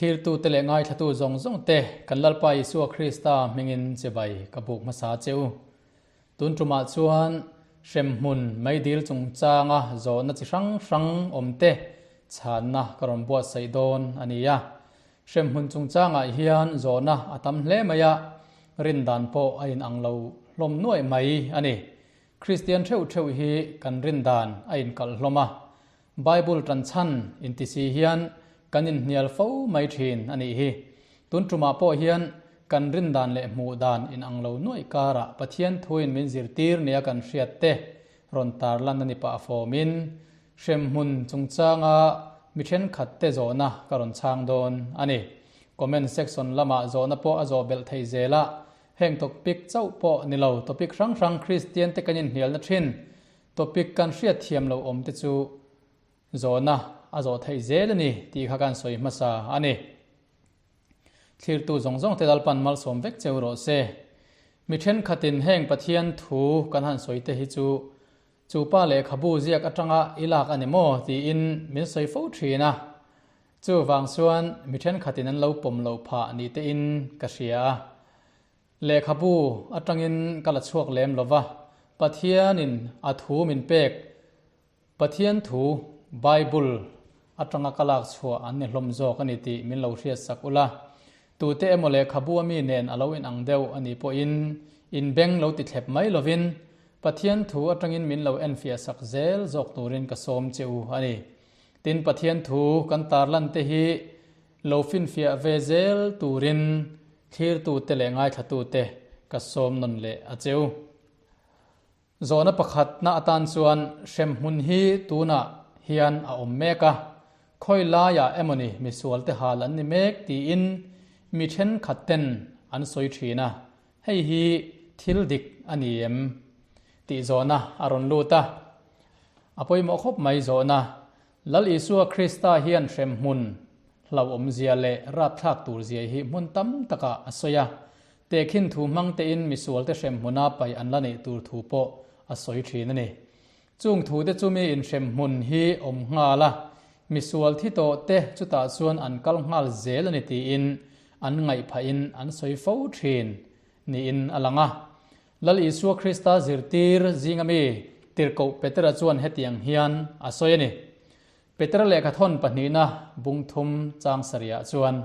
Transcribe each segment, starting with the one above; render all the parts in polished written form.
Thlirtute leh ngaithlatu zawng zawng te kan Lalpa Isua Krista hmingin chibai ka buk hmasa che u. Tun tumah chuan hremhmun meidil chungchanga zawhna chi hrang hrang awm te chhanna ka rawn buatsaih dawn a ni a. Hremhmun chungchangah hian zawhna a tam hle mai a, rindan pawh a inang lo hlawm nuaih mai a ni. Kristian theuh theuh hi kan rindan a inkalh hlawm a, Bible tan chhan inti si hian kan inhnial fo mai thin a nih hi. Tun tumah pawh hian kan rindan leh hmuh dan inang lo nuaih karah Pathian thuin min zirtir nia kan hriat te rawn tarlan a ni pah fawmin hremhmun chungchanga mi thenkhat te zawhna ka rawn chhang dawn a ni. Comment section lamah zawhna pawh a zawh belh thei zel a, heng topic chauh pawh ni lo topic hrang hrang Kristian te kan inhnialna thin Topic kan hriat thiam lo awm te chu zawhna a zawh theih zel a ni tih kha kan sawi hmasa a ni. Thlirtu zawng zawng te Lalpan malsawm vek cheu rawh se. Mi thenkhatin heng Pathian thu kan han sawi te hi chu chu pa lehkhabu ziak atanga i lak a ni maw tiin min sawi fo thin a. Chuvang chuan mi thenkhatin an lo pawm loh phah ni tein ka hria a. Lehkhabu atangin ka la chhuak lem lo va, Pathianin a thu min pek, Pathian thu, Bible, atanga ka lak chhuah an ni hlawm zawk a ni tih min lo hriat sak ula. Tute emaw lehkhabu a mi nen a lo inang deuh a nih pawhin in beng lo ti thlep mai lovin Pathian thu atangin min lo enfiah sak zel zawk turin ka sawm che u a ni. Tin, Pathian thu kan tarlan te hi Lo finfiah ve zel turin thlirtute leh ngaithlatute ka sawm nawn leh a cheu. Zawhna pakhatna atan chuan hremhmun hi tunah hian a awm mek a, khawi laiah emawni misualte hal an ni mek tiin mi thenkhatten an sawi thin a, hei hi thil dik a ni em tih zawhna a rawn lut a. A pawimawh khawp mai zawhna Lal Isua Krista hian hremhmun hlauhawmzia leh rapthlak turzia hi hmun tam takah a sawi a. Tehkhin thu hmang tein misualte hremhmuna paih an la neih tur thu pawh a sawi thin a ni. Chung thute chu miin hremhmun hi awm nghal a, misual thi tawh te chutah chuan an kal nghal zel a ni tiin an ngaihphahin an sawi fo thin niin a lang a. Lal Isua Krista zirtir zinga mi Tirhkoh Petera chuan hetiang hian a sawi a ni. Petera lehkhathawn pahnihna bung thum chang sarihah chuan,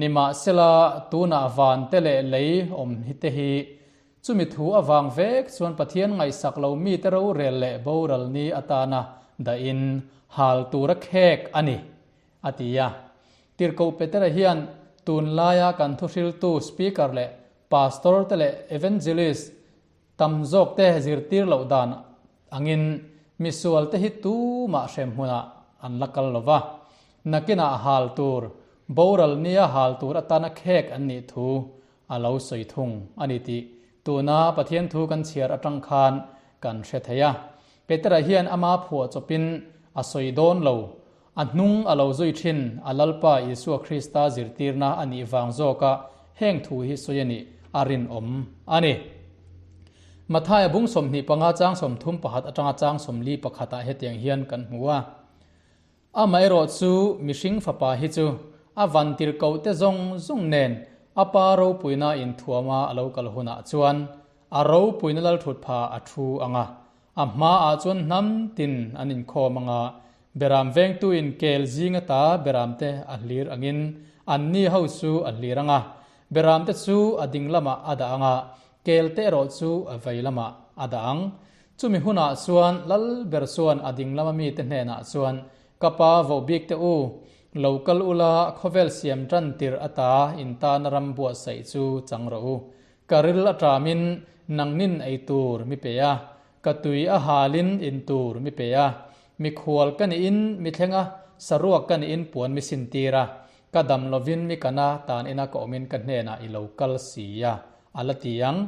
Nimahsela, tunah van te leh lei awm hi te hi chumi thu avang vek chuan Pathian ngaihsak lo mite rorel leh boral ni atana dahin hal tura khek a ni, a ti a. Tirhkoh Petera hian tunlaia kan thuhriltu Speaker leh Pastor te leh Evangelist tam zawk te zirtir loh dan angin misual te hi tumah hrem hmunah an la kal lo va, nakinah hal tur, boral nia hal tur atana khek an nih thu a lo sawi thung a ni tih tuna Pathian thu kan chhiar atang khan kan hre thei a. Petera hian ama phuah chawpin a sawi dawn lo, A hnung a lo zui thin a Lalpa Isua Krista zirtirna a nih vang zawka heng thu hi sawi a nih a rinawm a ni. Mathaia bung 25 chang 31 atanga chang 41 ah hetiang hian kan hmu a, Amaherawh chu mihring fapa hi chu a vantirhkoh te zawng zawng nen a pa ropuina inthuama a lo kal hunah chuan a ropuina lalthutpha a thu ang a, A hmaah chuan hnam tin an inkhawm ang a, beram vengtuin kel zing ata beramte a hlir angin anni ho chu a hlir ang a, beramte chu a ding lamah a dah ang a, kelte erawh chu a vei lamah a dah ang. Chumi hunah chuan lal ber chuan a ding lama mite hnenah chuan, Ka pa vohbik te u, lo kal ula khawvel siam tan tirh ata in tana ram buatsaih chu chang rawh u. Ka ril a ṭamin nangnin ei tur mi pe a, ka tui a halin in tur mi pe a, mikhual ka nihin mi thleng a, saruak ka nihin puan mi sintir a, ka dam lovin mi kana tan ina ka awmin ka hnenah i lo kal si a, a la ti ang.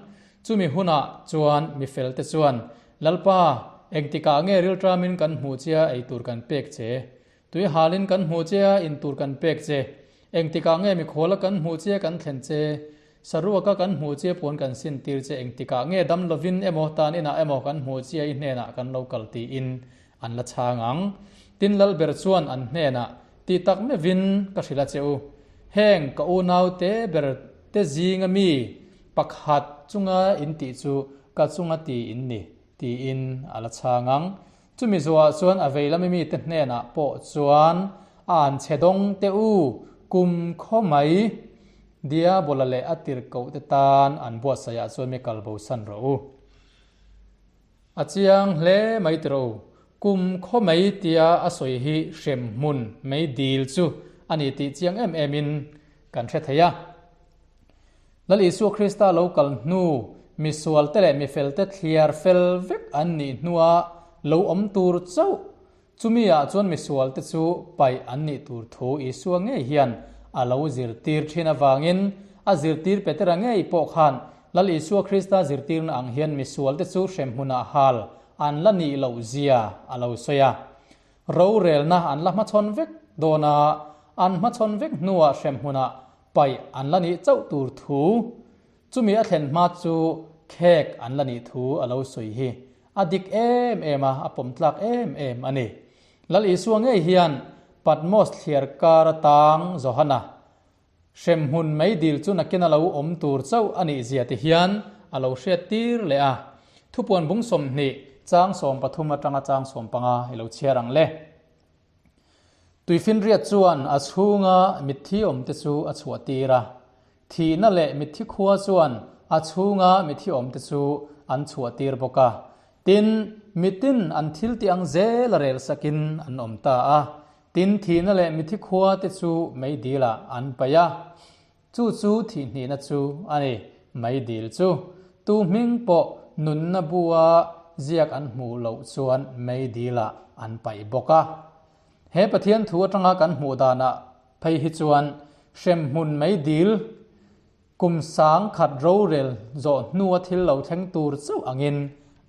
Chumi hunah chuan mi felte chuan, Lalpa, engtikah nge ril ṭamin kan hmuh chia ei tur kan pek che? Tui halin kan hmuh chia in tur kan pek che? Engtikah nge mikhuala kan hmuh chia kan thlen che? Saruaka kan hmuh chia puan kan sin tir che engtikah nge dam lovin emaw tan inah emaw kan hmuh chia i hnenah kan lo kal tiin an la chhang ang. Tin Lalber chuan an hnenah, Ti tak meuhin ka hrilh a che u. Heng ka unaute ber te zinga mi pakhat chunga in tih chu ka chunga ti in ni, tiin a la chhang ang. Chumi zuah chuan a vei lami mite hnenah pawh chuan a an chhe dawng teh u, kum khaw mai Diabola leh a tirhkoh te tan an buatsaihah chuan mi kal bosan rawh u. A chiang hle mai tiro, kum khaw mai tia a sawi hi hrem hmun mei dil chu a ni tih chiang em em in kan hre thei a. Lal Isua Krista lo kal hnu, misual te leh mifel te thliar fel vek an nih hnua lo awm tur chauh, chumi ah chuan misual te chu paih an nih tur thu Isua ngei hian a lo zirtir thin avangin a zirtir Petera ngei pawh khan Lal Isua Krista zirtirna ang hian misual te chu hremhmunah hal an la nih loh zia a lo sawi a. Rorelna an la hmachhawn vek dawn a, an hmachhawn vek hnuah hremhmunah paih an la nih chauh tur thu, chumi a thlen hma chu khek an la nih thu a lo sawi hi a dik em em a, a pawm tlak em em a ni. Lal Isua ngei hian Patmos thliar kar atang Johana hremhmun meidil chu nakin a lo awm tur chauh a nih zia ti hian a lo hriat tir leh a. Thupuan bung 20 chang 13 atanga chang 15 i lo chhiar ang le. Tuifinriat chuan a chhunga mitthi awmte chu a chhuah tir a, thihna leh mitthi khua chuan a chhunga mitthi awmte chu an chhuah tir bawk a. Tin, mitin an thil tih ang zel a rel sakin an awm ta a. Tin, thihna leh mitthi khua te chu meidilah an paih a. Chu chu thihhnihna chu a ni, meidil chu. Tu hming pawh nunna bua ziak an hmuh loh chuan meidilah an paih bawk a. He Pathian thu atanga kan hmuh danah phei hi chuan hremhmun meidil kum sang khat rorel zawh hnua thil lo thleng tur chauh angin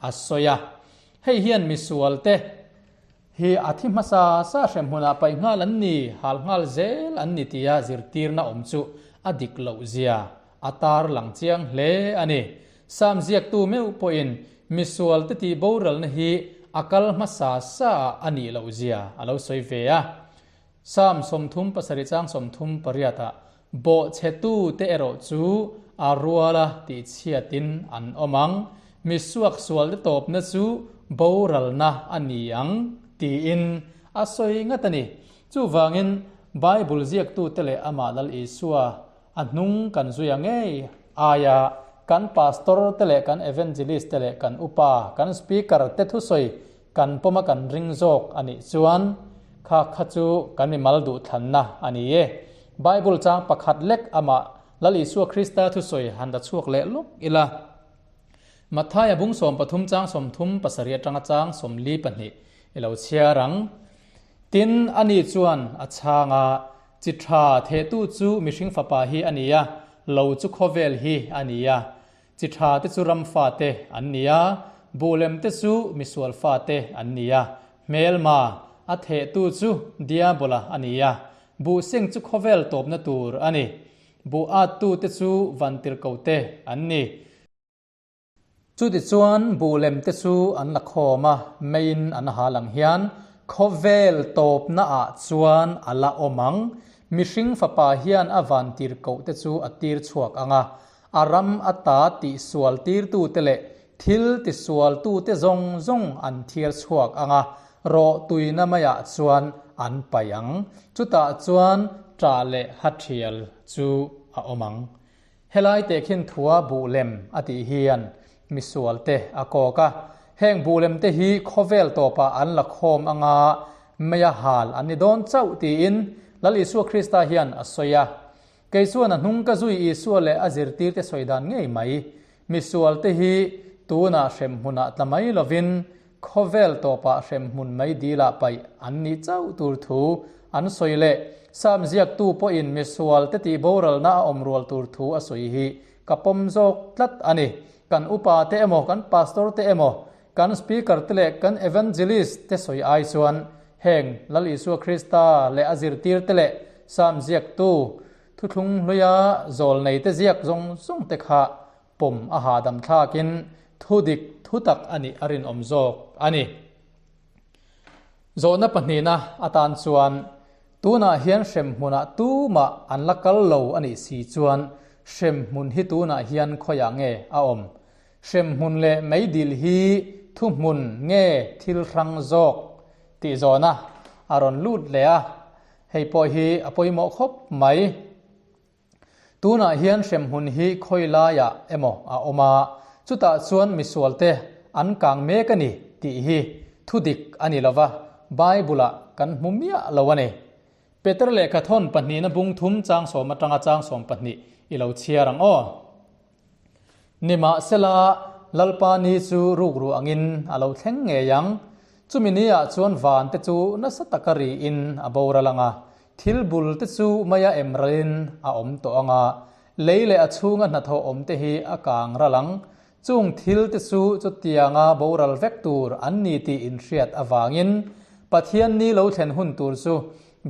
a sawi a. Hei hian misualte Hi a thi hmasa sa hrem hmunah paih nghal an ni, hal nghal zel an ni tia zirtirna awm chu a dik loh zia a tar lang chiang hle a ni. Sam ziaktu meuh pawhin misual te tih boralna hi a kal hmasa sa ah a nih loh zia a lo sawi ve a. Sam 37 chang 38 ah bawhchhetu te erawh chu a ruala tihchhiatin an awm ang, misuak sual te tawpna chu boralna a ni ang tiin a sawi ngat a ni. Chuvangin Bible ziaktute leh amah Lal Isua a hnung kan zui a ngei aia kan pastor te leh kan evangelist te leh kan upa, kan speaker te thusawi Kan pawma kan ring zawk a nih chuan kha kha chu kan mimal duhthlanna a ni e. Bible chang pakhat lek amah Lal Isua Krista thusawi han la chhuak leh lawk ila. Mathaia bung 13 chang 37 atanga chang 42 i lo chhiar ang. Tin, ani chuan a chhang a, Chi tha thehtu chu mihring fapa hi a ni a, lo chu khawvel hi a ni a. Chi tha te chu ram fate an ni a, buhlem te chu misual fate an ni a, hmelma a thehtu chu Diabola a ni a, buhseng chu khawvel tawpna tur a ni. Buh attu te chu vantirhko te an ni. Chutichuan buhlem te chu an la khawm a, meiin an hal ang hian khawvel tawpna ah chuan a la awm ang. Mihring fapa hian a vantirhkoh te chu a tir chhuak ang a, A ram ata tihsual tirtute leh thil tisualtute zawng zawng an thiar chhuak ang a, rawh tuina maiah chuan an paih ang. Chutah chuan ṭah leh hathial chu a awm ang. Helai tehkhin thua buhlem a tih hian misualte a kawk a. Heng buhlemte hi khawvel tawpah an la khawm ang a, meia hal an ni dawn chauh tiin Lal Isua Krista hian a sawi a. Kei chuan a hnung ka zui Isua leh a zirtirte sawi dan ngei mai. Misualte hi tunah hremhmunah tla mai lovin khawvel tawpah hremhmun mai dilah paih an nih chauh tur thu an sawi leh Sam ziaktu pawhin misualte tih boralna a awm rual tur thu a sawi hi ka pawm zawk tlat a ni. Kan upa te emaw, kan pastor te emaw, kan speaker te leh kan evangelist te sawi ai chuan heng Lal Isua Krista leh a zirtirte leh Sam ziaktu thuthlung hluia zawl nei te ziak zawng zawng te kha pawm a hahdam thlakin thu dik thu tak a nih a rinawm zawk a ni. Zawhna pahnihna atan chuan. Tunah hian hremhmunah tumah an la kal lo a nih si chuan hremhmun hi tunah hian khawiah nge a awm? Hremhmun leh meidil hi thuhmun nge thil hrang zawk tih zawhna a rawn lut leh a, hei pawh hi a pawimawh khawp mai. Tunah hian hremhmun hi khawi laiah emaw a awm a, chutah chuan misualte an kang mek a ni tih hi thudik a ni lova, Bible-ah kan hmu miah lo a ni. Peter lehkhathawn pahnihna bung thum changsawm atanga changsawm pahnih i lo chhiar ang aw. Nimahsela, Lalpa ni chu rukru angin a lo thleng ngei ang. Chumi niah chuan vante chu nasa taka riin a boral ang a, thil bul te chu maia em ralin a awm tawh ang a, lei leh a chhunga hnathawh awm te hi a kang ral ang. Chung thil te chu chutianga boral vek tur an ni tih inhriat avangin Pathian ni lo thlen hun tur chu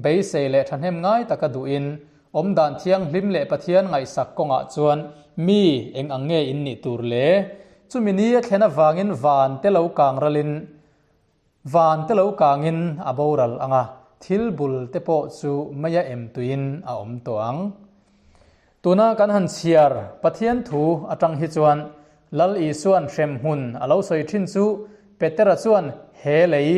beisei leh thahnem ngai taka duhin Awmdan thianghlim leh Pathian ngaihsak kawngah chuan mi eng ang nge in nih tur le? Chumi ni a thlen avangin van te lo kang ralin, van te lo kangin a boral ang a, thil bul te pawh chu meia em tuiin a awm tawh ang. Tuna kan han chhiar Pathian thu atang hi chuan Lal Isuan hremhmun a lo sawi thin chu Petera chuan he lei,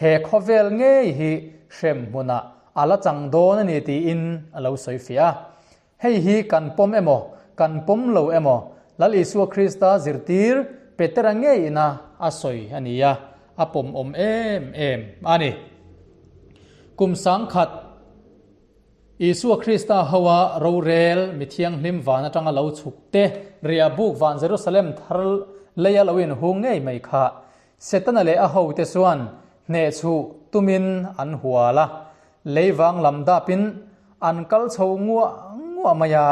he khawvel ngei hi hremhmunah a la chang dawn a ni tiin a lo sawi fiah a. Hei hi kan pawm emaw, kan pawm lo emaw, Lal Isua Krista zirtir Petera ngei ina a sawi a ni a, a pawmawm em em a ni. Kum sangkhat Isua Krista hoa rorel mi thianghlim van atanga lo chhuk te, riah buk van Jerusalem thar leia lo inhung ngei mai kha Setana leh a hote chuan hnehchhuh tumin an hual a, lei vang lam dapin an kal chho nguah nguah mai a.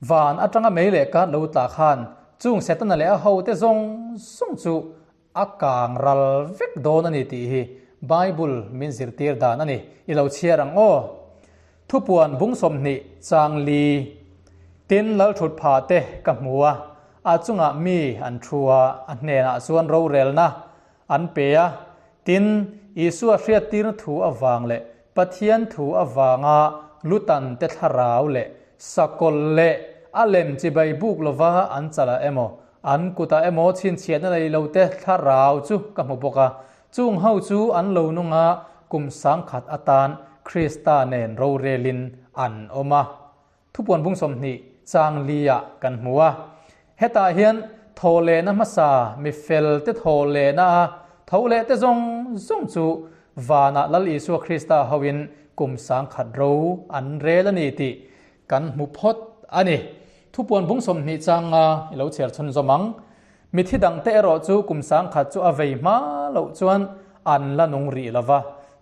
Van atanga mei leh kat lo tla khan chung Setana leh a hote zawng zawng chu a kang ral vek dawn a ni tih hi Bible min zirtir dan a ni. I lo chhiar ang aw. Thupuan bung 20 chang li tin Lalthut pha te ka hmu a, a chungah mi an thu a, a hnenah chuan rorelna an pe a. Tin, Isua hriattirna thu avang leh Pathian thu avanga lutan te thlarau leh sakawlh leh a lem chibai buk lova an chalah emaw, an kutah emaw chhinchhiatna nei lo te thlarau chu ka hmu bawk a. Chung ho chu an lo nung a, kum sangkhat atan Krista nen rorelin an awm a. Thupuan bung 20 chang li-ah kan hmu a. Hetah hian thaw lehna hmasa mi fel te thaw lehna a tho leh te zawng zawng chu vanah Lal Isua Krista hoin kum sangkhat ro an rel a ni tih kan hmu phawt a ni. Thupuan bung 20 changa i lo chhiar chhunzawm ang. Mithi dangte erawh chu kum sangkhat chu a vei hma loh chuan an la nung rih lo va,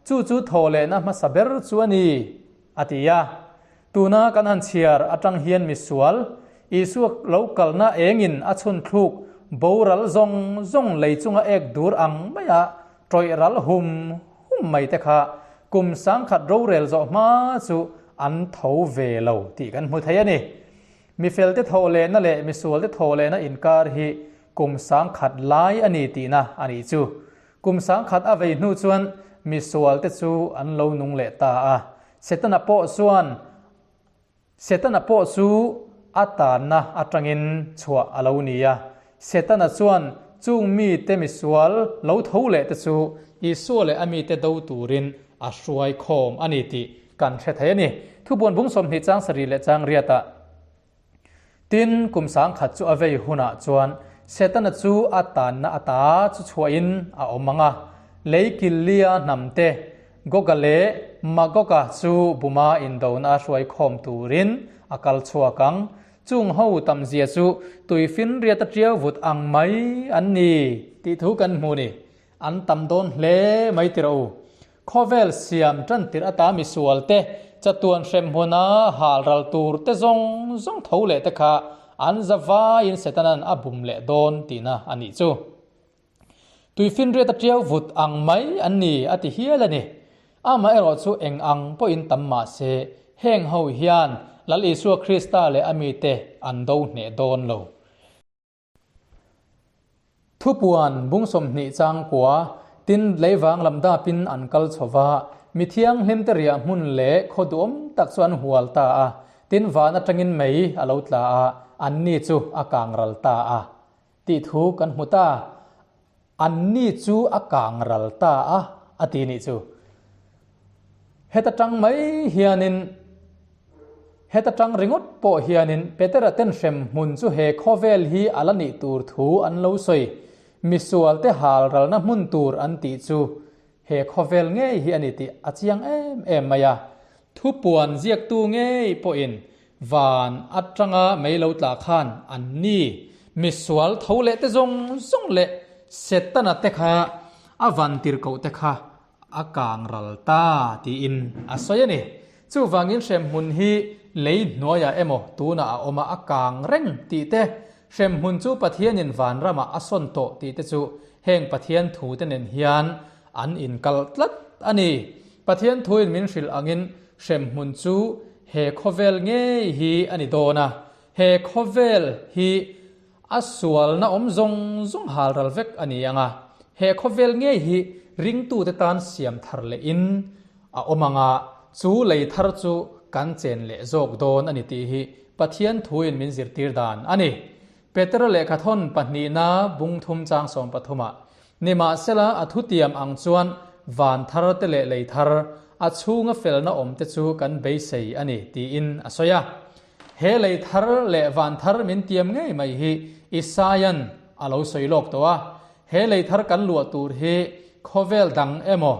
chu chu thaw lehna hmasa ber chu a ni, a ti a. Tuna kan han chhiar atang hian misual, Isua lo kalna engin a chhun thluk boral zawng zawng lei chunga ek dur ang maia tawih ral hum hum mai te kha kum sangkhat rorel zawh hma chu an tho ve lo tih kan hmu thei a ni. Mi felte thawh lehna leh misualte thawh lehna inkar hi kum sangkhat lai a ni tihna a nih chu. Kum sangkhat a vei hnu chuan misualte chu an lo nung leh ta a. Setana pawh chuan Setana pawh chu a tanna atangin chhuah a lo ni a. Setana chuan chung mite misual lo tho leh te chu Isua leh a mite do turin a hruai khawm a ni tih kan hre thei a ni. Thubuan bung 20 chang sarih leh chang riatah Tin, kum sangkhat chu a vei hunah chuan Setana chu a tanna ata chu chhuahin a awm ang a, lei Killia hnamte Goga leh Magoga chu buma indona a hruai khawm turin a kal chhuak ang. Chung ho tamzia chu tuifinriat a tiau vut ang mai an ni tih thu kan hmu ni. An tam dawn hle mai tirh u. Khawvel siam tan tirh ata misual te, chatuan hremhmuna hal ral tur te zawng zawng tho leh te kha an za vaiin Setanan a bum leh dawn tihna a nih chu. Tuifinriat a tiau vut ang mai an ni a ti hial a ni. Amaherawh chu eng ang pawhin tam mah se, heng ho hian Lal Isua Krista leh a mite an do hneh dawn lo. Thupuan bung 20 chang kua, tin leivang lam dapin an kal chho va. Mi thianghlimte riah hmun leh khaw duhawm tak chu an hual ta a, tin van atangin mei a lo tla a, anni chu a kang ral ta a tih thu kan hmu ta. Anni chu a kang ral ta a, a ti nih chu. Heta tang mai hianin, heta tang ringawt pawh hianin Petera ten hrem hmun chu he khawvel hi a la nih tur thu an lo sawi. Misualte hal ralna hmun tur an tih chu he khawvel ngei hi a ni tih a chiang em em mai a. Thupuan ziaktu ngei pawhin van atanga mei lo tla khan anni misual tho leh te zawng zawng leh Setana te kha a van tirhkoh te kha A kang ral ta tiin a sawi a ni. Chuvangin hremhmun hi lei hnuaiah emaw tunah a awm a, a kang reng tih te, hremhmun chu Pathianin vanramah a sawn tawh tih te chu heng Pathian thute nen hian an inkal tlat a ni. Pathian thuin min hrilh angin hremhmun chu he khawvel ngei hi a ni dawn a, he khawvel hi A sualna awm zawng zawng hal ral vek a ni ang a, he khawvel ngei hi ringtute tan siam thar lehin a awm ang a, chu lei thar chu kan chen leh zawk dawn a ni tih hi Pathian thuin min zirtir dan a ni. Petera lehkhathawn pahnihna bung thum chang 13 ah, Nimahsela a thutiam ang chuan van thar te leh lei thar, a chhunga felna awm te chu kan beisei a ni, tiin a sawi a. He lei thar leh van thar min tiam ngei mai hi Isaia'n a lo sawi lawk tawh a. He lei thar kan luah tur hi khawvel dang emaw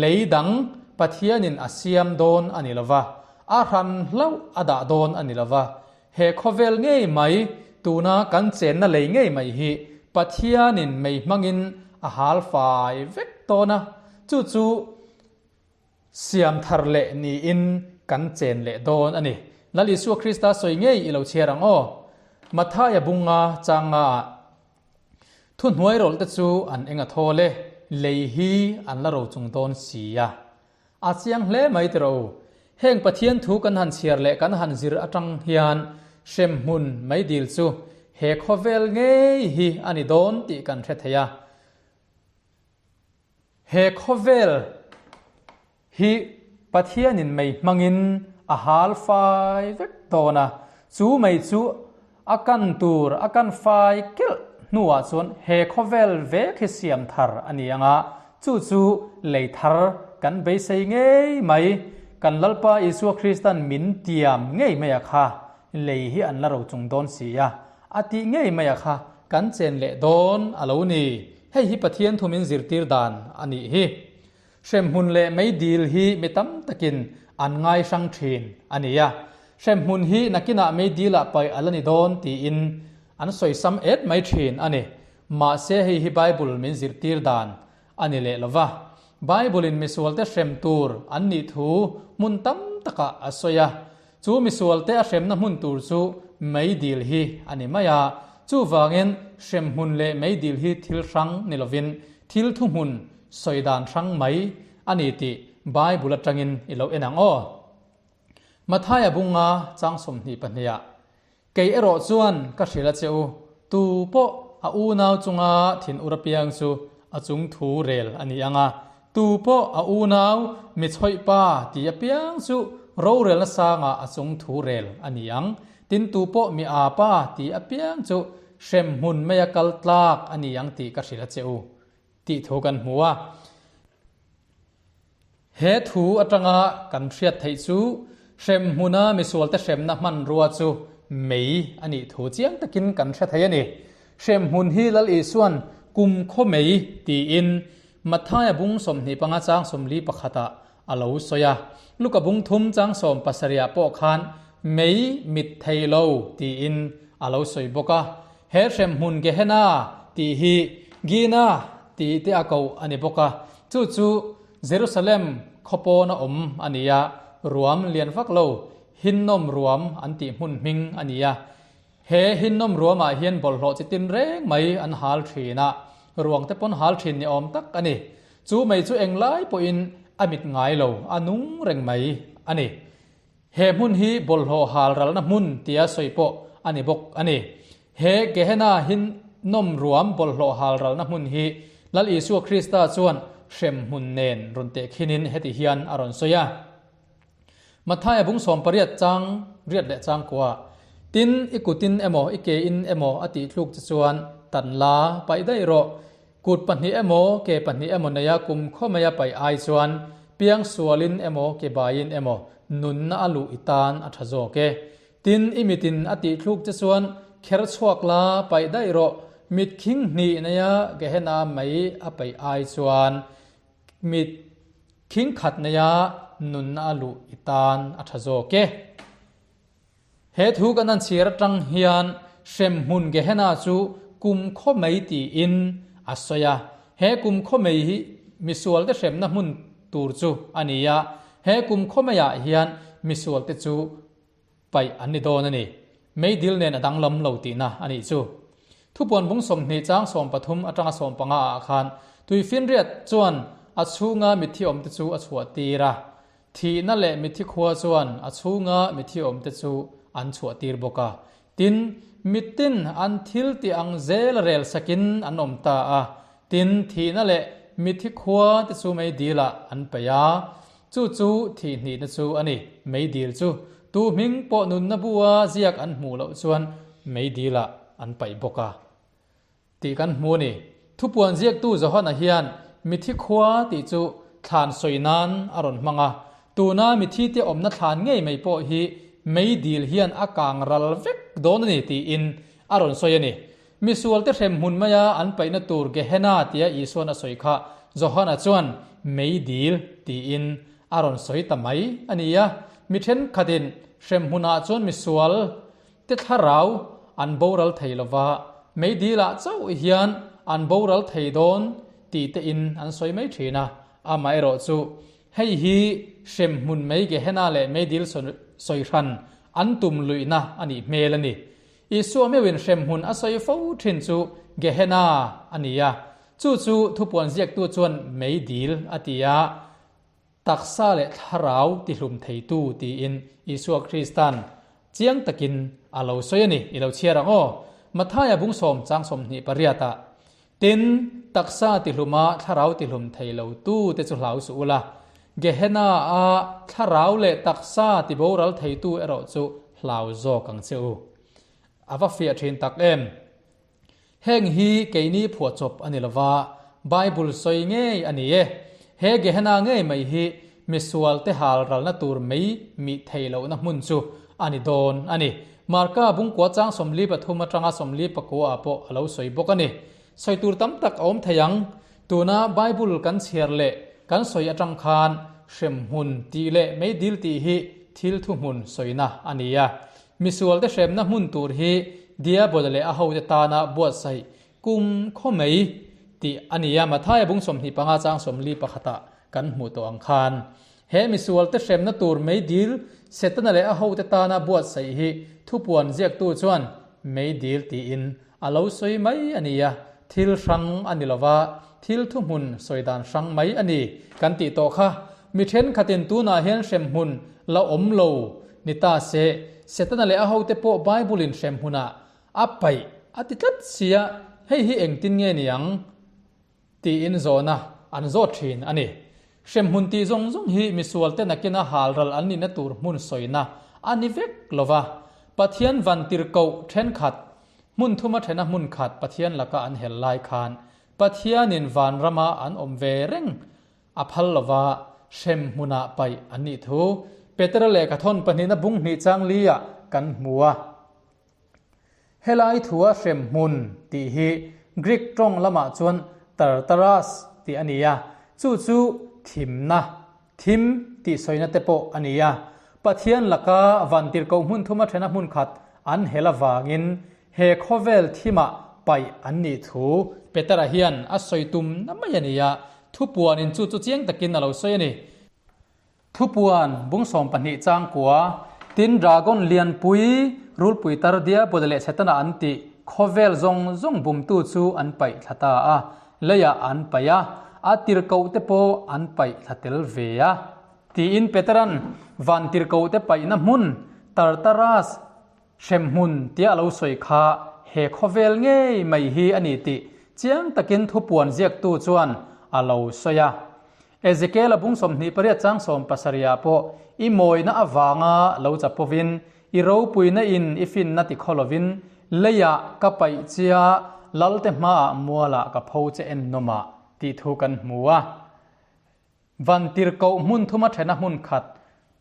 lei dang Pathianin a siam dawn a ni lova, a hran hlauh a dah dawn a ni lova. He khawvel ngei mai, tuna kan chenna lei ngei mai hi Pathianin mei hmangin a hal fai vek dawn a, chu chu Siam thar leh niin kan chen leh dawn a ni. Lal Isua Krista sawi ngei i lo chhiar ang aw. Mathaia bunga changa ah thuhnuai rawlh te chu an eng a thawl e, lei hi an la ro chung dawn si a. A chiang hle mai tiraw u. Heng Pathian thu kan han chhiar leh kan han zir atang hian hremhmun meidil chu he khawvel ngei hi a ni dawn tih kan hre thei a. He khawvel hi Pathianin mei hmangin a hal fai vek dawn a, chu mei chu a kan tur a kan fai kelh hnuah chuan he khawvel vek hi siam thar a ni ang a, chu chu lei thar kan beisei ngei mai. Kan Lalpa Isua Kristan min tiam ngei mai a kha, lei hi an la ro chung dawn si a, a tih ngei mai a kha kan chen leh dawn a lo ni. Hei hi Pathian thu min zirtir dan a nih hi. Hremhmun leh meidil hi mi tam takin an ngai hrang thin a ni a. Hremhmun hi nakinah meidilah paih a la ni dawn tiin an sawi sam et mai thin a ni. Mahse hei hi Bible min zirtir dan a ni leh lo va. Bible-in misualte hrem tur an nih thu hmun tam takah a sawi a. Chu misualte a hremna hmun tur chu meidil hi a ni mai a, chuvangin hremhmun leh meidil hi thil hrang ni lovin thil thuhmun sawi dan hrang mai a ni tih Bible atangin i lo en ang aw. Mathaia bunga chang 22 ah, Kei erawh chuan ka hrilh a che u, tu pawh a unau chunga thin ur apiang chu a chung thu rel a ni ang a, tu pawh a unau mi chhawih pa ti apiang chu rorelna sangah a chung thu rel a ni ang, tin tu pawh mi aa pa ti apiang chu hremhmun maia kal tlak a ni ang tih ka hrilh a che u, tih thu kan hmu a. He thu atanga kan hriat theih chu hremhmuna misualte hremna hmanrua chu mei a nih thu chiang takin kan hre thei a ni. Hremhmun hi Lal Isua'n kum khaw mei tiin Mathaia bung 25 chang 41 ah a lo sawi a. Luka bung thum chang 17 ah pawh khan mei mit thei lo tiin a lo sawi bawk a. He hremhmun Gehenna tih hi Gina tih te a koh a ni bawk a, chu chu Jerusalem khawpawn a awm a ni a, ruam lian vak lo Hinnom ruam an tih hmun hming a ni a. He Hinnom ruamah hian bawlhhlawh chi tin reng mai an hal thin a, ruang te pawn hal thin ni awm tak a ni. Chu mei chu englai pawhin a mit ngai lo, a nung reng mai a ni. He hmun hi bawlhhlawh hal ralna hmun tia sawi pawh a ni bawk a ni. He Gehenna Hinnom ruam bawlhhlawh hal ralna hmun hi Lal Isua Krista chuan hremhmun nen rawn tehkhinin heti hian a rawn sawi a. Mathaia bung 80 chang riat leh chang kua, Tin, i kutin emaw i kein emaw a tih thluk che chuan tan la paih daih rawh. Kut pahnih emaw ke pahnih emaw neia kum khaw maia paih ai chuan piang sualin emaw ke baiin emaw nunna a luh i tan a tha zawk e. Tin, i mitin a tih thluk che chuan kher chhuak la paih daih rawh. Mit khing hnih neia Gehenna mai a paih ai chuan mit khing khat neia nunna a luh i tan a tha zawk e. He thu kan han chhiar atang hian hremhmun Gehenna chu kum khaw mai tiin a sawi a. He kum khaw mai hi misualte hremna hmun tur chu a ni a. He kum khaw maiah hian misualte chu paih an ni dawn a ni. Meidil nen a danglam lo tihna a nih chu. Thupuan bung 20 chang 13 atanga 15 ah khan Tuifinriat chuan a chhunga mitthi awmte chu a chhuah tir a. Thihna leh mitthi khua chuan a chhunga mitthi awmte chu an chhuah tir bawk a. Tin, mitin an thil tih ang zel rel sakin an awm ta a. Tin, thihna leh mitthi khua te chu meidilah an paih a. Chu chu thihhnihna chu a ni. Meidil chu tu hming pawh nunna bua ziak an hmuh loh chuan meidilah an paih bawk a tih kan hmu a ni. Thupuan ziaktu Johana hian mithi khua tih chu thlan sawi nan a rawn hmang a. Tuna mithi te awmna thlan ngei mai pawh hi meidil hian a kang ral vek dawn a ni tiin a rawn sawi a ni. Misualte hrem hmun maia an paihna tur Gehenna tia Isuan a sawi kha Johana chuan meidil tiin a rawn sawi ta mai a ni a. Mi thenkhatin hrem hmunah chuan misual te thlarau an boral thei lova, meidilah chauh hian an boral thei dawn tih tein an sawi mai thin a. Amaherawh chu hei hi hrem hmun mei Gehenna leh meidil sawi hran an tum luihna a nih hmel a ni. Isua meuhin hremhmun a sawi fo thin chu Gehenna a ni a, chu chu thupuan ziaktu chuan meidil a ti a, taksa leh thlarau tihlum theitu tiin Isua Kristan chiang takin a lo sawi a ni. I lo chhiar ang aw. Mathaia bung sawm chang 28 ah, Tin, taksa tihluma thlarau tihlum thei lo tu te chu hlau suh ula, Gehenna a thlarau leh taksa tiboral theitu erawh chu hlau zawk ang che u. A va fiah thin tak em! Heng hi keini phuahchawp a ni lova, Bible sawi ngei a ni e. He Gehenna ngei mai hi misual te hal ralna tur mei mih thei lohna hmun chu a ni dawn a ni. Marka bungkua chang 43 atanga 49 ah pawh a lo sawi bawk a ni. Sawi tur tam tak a awm thei ang. Tuna Bible kan chhiar leh kan sawi atang khan hremhmun tih leh meidil tih hi thil thuhmun sawina a ni a. Misualte hremna hmun tur hi Diabol leh a hote tana buatsaih kum khaw mai tih a ni a. Mathaia bung 25 chang 41 ah kan hmuh tawh ang khan he misualte hremna tur meidil Setana leh a hote tana buatsaih hi thupuan ziaktu chuan meidil tiin a lo sawi mai a ni a, thil hrang a ni lova, thil thuhmun sawi dan hrang mai a ni kan tih tawh kha. Mi thenkhatin tunah hian hremhmun la awm lo ni ta se, Setana leh a hote pawh Bible-in hremhmunah a paih a ti tlat sia, hei hi engtin nge ni ang? Tiin zawhna an zawt thin a ni. Hremhmun tih zawng zawng hi misualte nakina halral an nihna tur hmun sawina a ni vek lo va. Pathian vantirhkoh thenkhat, hmun thuma thena hmun khat Pathian laka an hel lai khan Pathianin vanrama an awm ve reng a phal lo va, hremhmunah paih an nih thu Petera lehkha thawn pahnihna bung hnih chang liah kan hmu a. Helai thua hremhmun tih hi Greek tawng lamah chuan Tartarus tih a ni a, chu chu thimna, thim tih sawina te pawh a ni a. Pathian laka vantirhkoh hmun thuma thena hmun khat an hel avangin he khawvel thimah paih an nih thu Petera hian a sawi tum na mai a ni a, thupuanin chu chu chiang takin a lo sawi a ni. Thupuan bung 12 chang kua, Tin dragon lianpui, rulpui tar diabol leh Setana an tih khawvel zawng zawng bumtu chu an paih thla ta a, leiah an paih a, a tirhkoh te pawh an paih thla tel ve a. Tiin Peteran van tirhkoh te paihna hmun Tartarus hremhmun tia a lo sawi kha he khawvel ngei mai hi a ni tih chiang takin thupuan ziaktu chuan a lo sawi a. Ezekiela bung 28 chang 70 ah pawh i mawina avanga lo chapovin, i ropuina in i finna ti khaw lovin, leiah ka paih chia Lalte hmaah mualah ka pho che en nawmah tih thu kan hmu a. Van tirhkoh hmun thuma thena hmun khat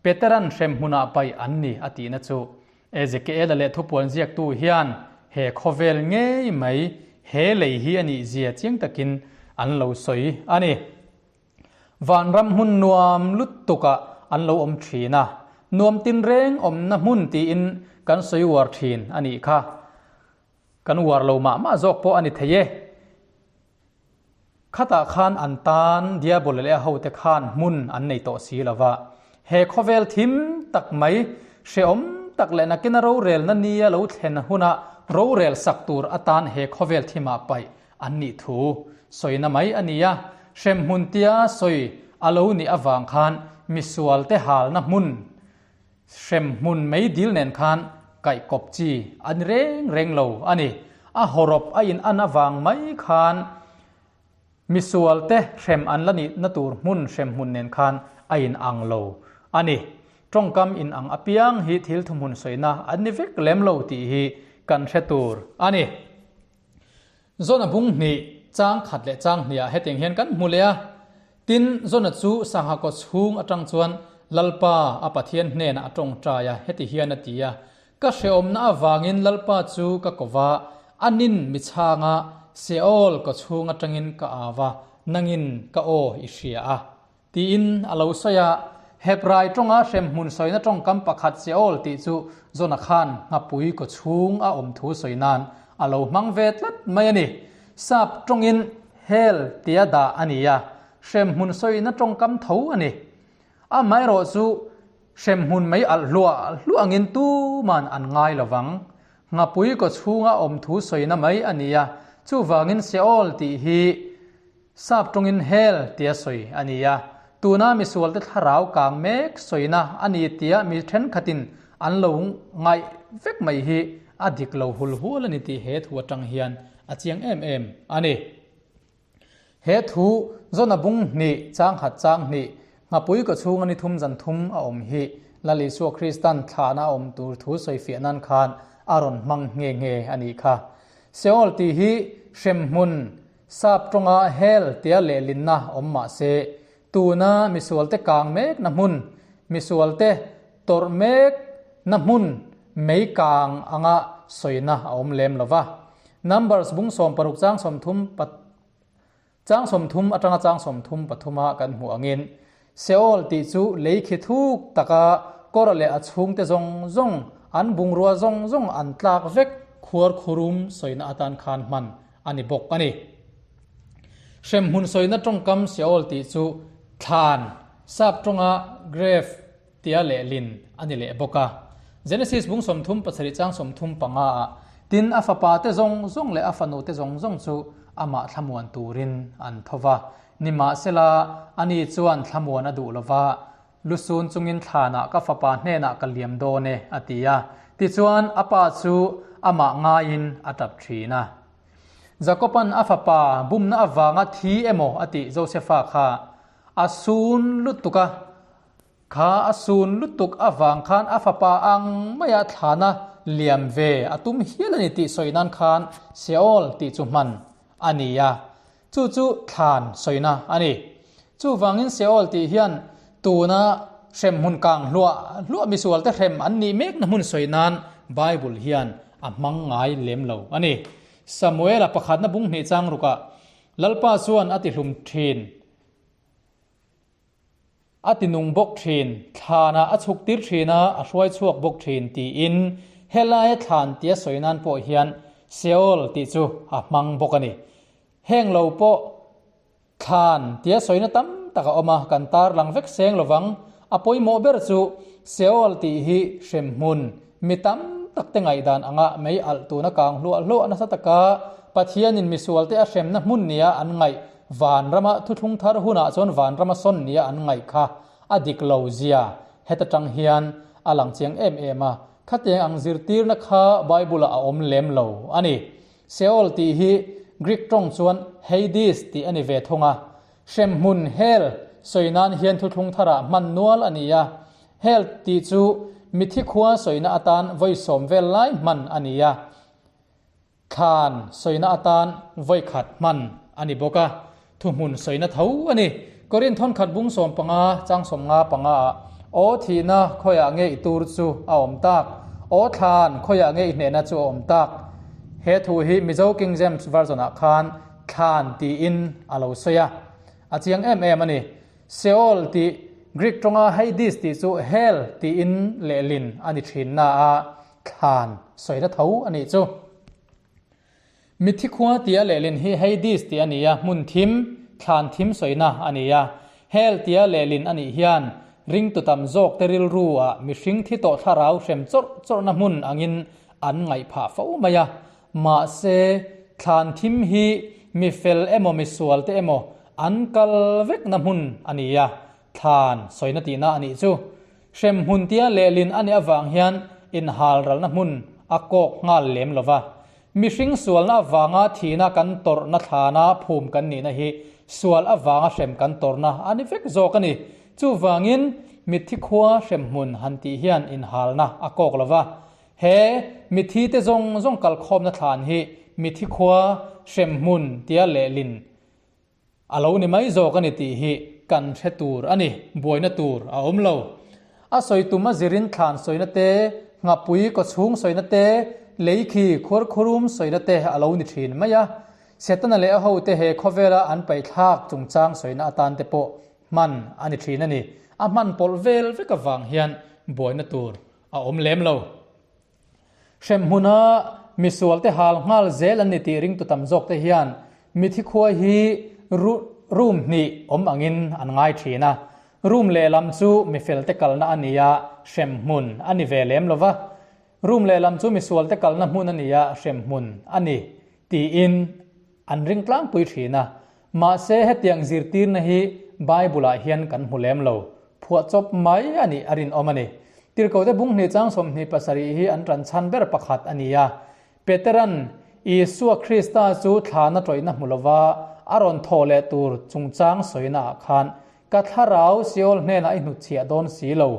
Peteran hrem hmunah paih an ni a tihna chu Ezekiela leh thupuan ziaktu hian he khawvel ngei mai he lei hi a nih zia chiang takin an lo sawi a ni. Vanram hmun nuam lutukah an lo awm thin a, nuam tinreng awmna hmun tiin kan sawi uar thin a nih kha. Kan uar lo mah mah zawk pawh a ni thei e. Khatah khan an tan Diabol leh a hote khan hmun an nei tawh si lo va. He khawvel thim tak mai, hrehawm tak leh nakina rorelna nia lo thlen huna rorel sak tur atan he khawvel thimah paih an nih thu sawina mai a ni a. Hremhmun tia sawi a lo nih avang khan misualte halna hmun Hremhmun meidil nen khan kaih kawp chi a ni reng reng lo a ni. A hawrawp a in an avang mai khan misualte hrem an la nihna tur hmun hremhmun nen khan a in ang lo a ni. Tawngkam in ang apiang hi thil thuhmun sawina an ni vek lem lo tih hi kan hre tur a ni. Zona bung hnih, chang khat leh chang hniah hetiang hian kan hmu leh a. Tin, Zona chu sangha kaw chhung atang chuan Lalpa a Pathian hnenah a tawngtai a, heti hian a ti a, Ka hrehawmna avangin Lalpa chu ka ko va, a nin mi chhanga Seol kaw chhung atangin ka au va, nangin ka aw i hria a. Tiin a lo sawi a, Hebrai tawnga hremhmun sawina tawngkam pakhat Sheol tih chu Jona khan nghapui kaw chhung a awm thu sawi nan a lo hmang ve tlat mai a ni. Sap tawngin Hell tia dah a ni a, hremhmun sawina tawngkam tho a ni. Amaherawh chu hremhmun mei alh hluah hluah angin tuman an ngai lo vang. Nghapui kaw chhunga awm thu sawina mai a ni a, chuvangin Sheol tih hi Sap tawngin Hell tia sawi a ni a, tuna misualte thlarau kang mek sawina a ni tia mi thenkhatin an lo ngaih vek mai hi a dik lo hul hual a ni tih he thu atang hian a chiang em em a ni. He thu Jona bung hnih chang khat chang hnih nghapui kaw chhunga ni thum zan thum a awm hi Lal Isua Kristan thlahna a awm tur thu sawifiah nan khan a rawn hmang nghe nghe a nih kha. Seol tih hi hremhmun Sap tawnga Hell tia lehlinna awm mah se, tuna misualte kang mekna hmun, misualte tawrh mekna hmun mei kang anga sawina a awm lem lo va. Numbers bung 60 chang 30 chang 30 atanga chang 33 a kan hmuh angin, Seol tih chu lei khi thuk taka kawr leh a chhungte zawng zawng, an bungrua zawng zawng an tlak vek khuar khurum sawina atan khan hman a ni bawk a ni. Hremhmun sawina tawngkam Seol tih chu thlan, sap tawnga grave tia lehlin a ni leh bawk a. Genesis bung 37 chang 35 ah, Tin, a fapa te zawng zawng leh a fanu te zawng zawng chu amah thlamuan turin an tho va. Nimahsela, ani chuan thlamuan a duh lo va, Lusun chungin thlanah ka fapa hnenah ka liam dawn e, a ti a. Tichuan, a pa chu amah ngaiin a tap thin a. Jakoban a fapa bumna avanga thi emaw a tih Josefa kha a sun lutuk a. Kha a sun lutuk avang khan a fapa ang maia thlana liam ve a tum hial a ni tih sawi nan khan Seol tih chu hman a ni a. Chu chu thlan sawina a ni. Chuvangin Seol tih hian tuna hremhmun kang hluah hluah misualte hrem an nih mekna hmun sawi nan Bible hian a hmang ngai lem lo a ni. Samuela pakhatna bung hnih chang rukah Lalpa chuan a tihlum thin. A ti nung bawk thin, thlanah a chhuk tir thin a, a hruai chhuak bawk thin tiin helaia thlan tia sawi nan pawh hian Seol tih chu a hmang bawk a ni. Heng lo pawh thlan tia sawina tam tak a awm a, kan tar lang vek seng lovang. A pawimawh ber chu Seol tih hi hremhmun mi tam tak te ngaihdan anga mei alh tuna kang hluah hluah nasa taka Pathianin misualte a hremna hmun nia an ngaih Vanrama thuthlung thar hunah chuan vanrama sawn nia an ngaih kha a dik lo zia heta tang hian a lang chiang em em a, khatiang ang zirtirna kha Bible-ah a awm lem lo a ni. Seol tih hi Greek tawng chuan Hades tih a ni ve thung a. Hremhmun, hell, sawi nan hian thuthlung tharah hman nual a ni a. Hell tih chu mithi khua sawina atan vawi sawm vel lai hman a ni a. Thlan sawina atan vawi khat hman a ni bawk a, thuhmun sawina tho a ni. Korin thawnkhat bung 15 chang 55 ah, Aw thihna khawiah nge i tur chu a awm tak? Aw thlan khawiah nge i hnehna chu a awm tak? He thu hi Mizo King James Version ah khan thlan tiin a lo sawi a, a chiang em em a ni. Sheol tih Greek tawnga Hades tih chu Hell tiin lehlin a ni thin na a, thlan sawina tho a nih chu. Mitthi khua tia lehlin hi Hades tih a ni a, hmun thim, thlan thim sawina a ni a. Hell tia lehlin a nih hian ringtu tam zawk te rilru ah mihring thi tawh thlarau hrem chawrh chawrhna hmun angin an ngaih phah fo mai a. Mahse, thlan thim hi mi fel emaw mi sual te emaw an kal vekna hmun a ni a, thlan sawina tihna a nih chu. Hremhmun tia lehlin a nih avang hian inhalralna hmun a kawk nghal lem lo va. Mihring sualna avanga thihna kan tawrhna thlana phum kan nihna hi sual avanga hrem kan tawrhna a ni vek zawk a ni. Chuvangin, mitthi khua hremhmun han tih hian inhalna a kawk lo va. He mitthi te zawng zawng kalkhawmna thlan hi mitthi khua hremhmun tia lehlin A lo ni mai zawk a ni tih hi kan hre tur a ni, buaina tur a awm lo. A sawi tum a zirin thlan sawina te, nghapui kawchhung sawina te, lei khi khuarkhurum sawina te a lo ni thin mai a. Setana leh a hote he khawvela an paihthlak chungchang sawina atan te pawh hman a ni thin a ni. A hman pawlh vel vek avang hian buaina tur a awm lem lo. Hremhmuna misualte hal nghal zel an ni tih ringtu tam zawkte hian mithi khua hi room hnih awm angin an ngai thin a. Room lehlam chu mifelte kalna a ni a, hremhmun a ni ve lem lo va. Room lehlam chu misualte kalna hmun a ni a, hremhmun a ni tiin an ring tlangpui thin a. Mahse hetiang zirtirna hi Bible-ah hian kan hmu lem lo. Phuahchawp mai a nih a rinawm a ni. Tirhkohte bung hnih chang 27 hi an tan chhan ber pakhat a ni a. Peteran Isua Krista chu thlana tawihna hmu lova a rawn thawh leh tur chungchang sawinaah khan, Ka thlarau Seol hnenah i hnutchhiah dawn si lo,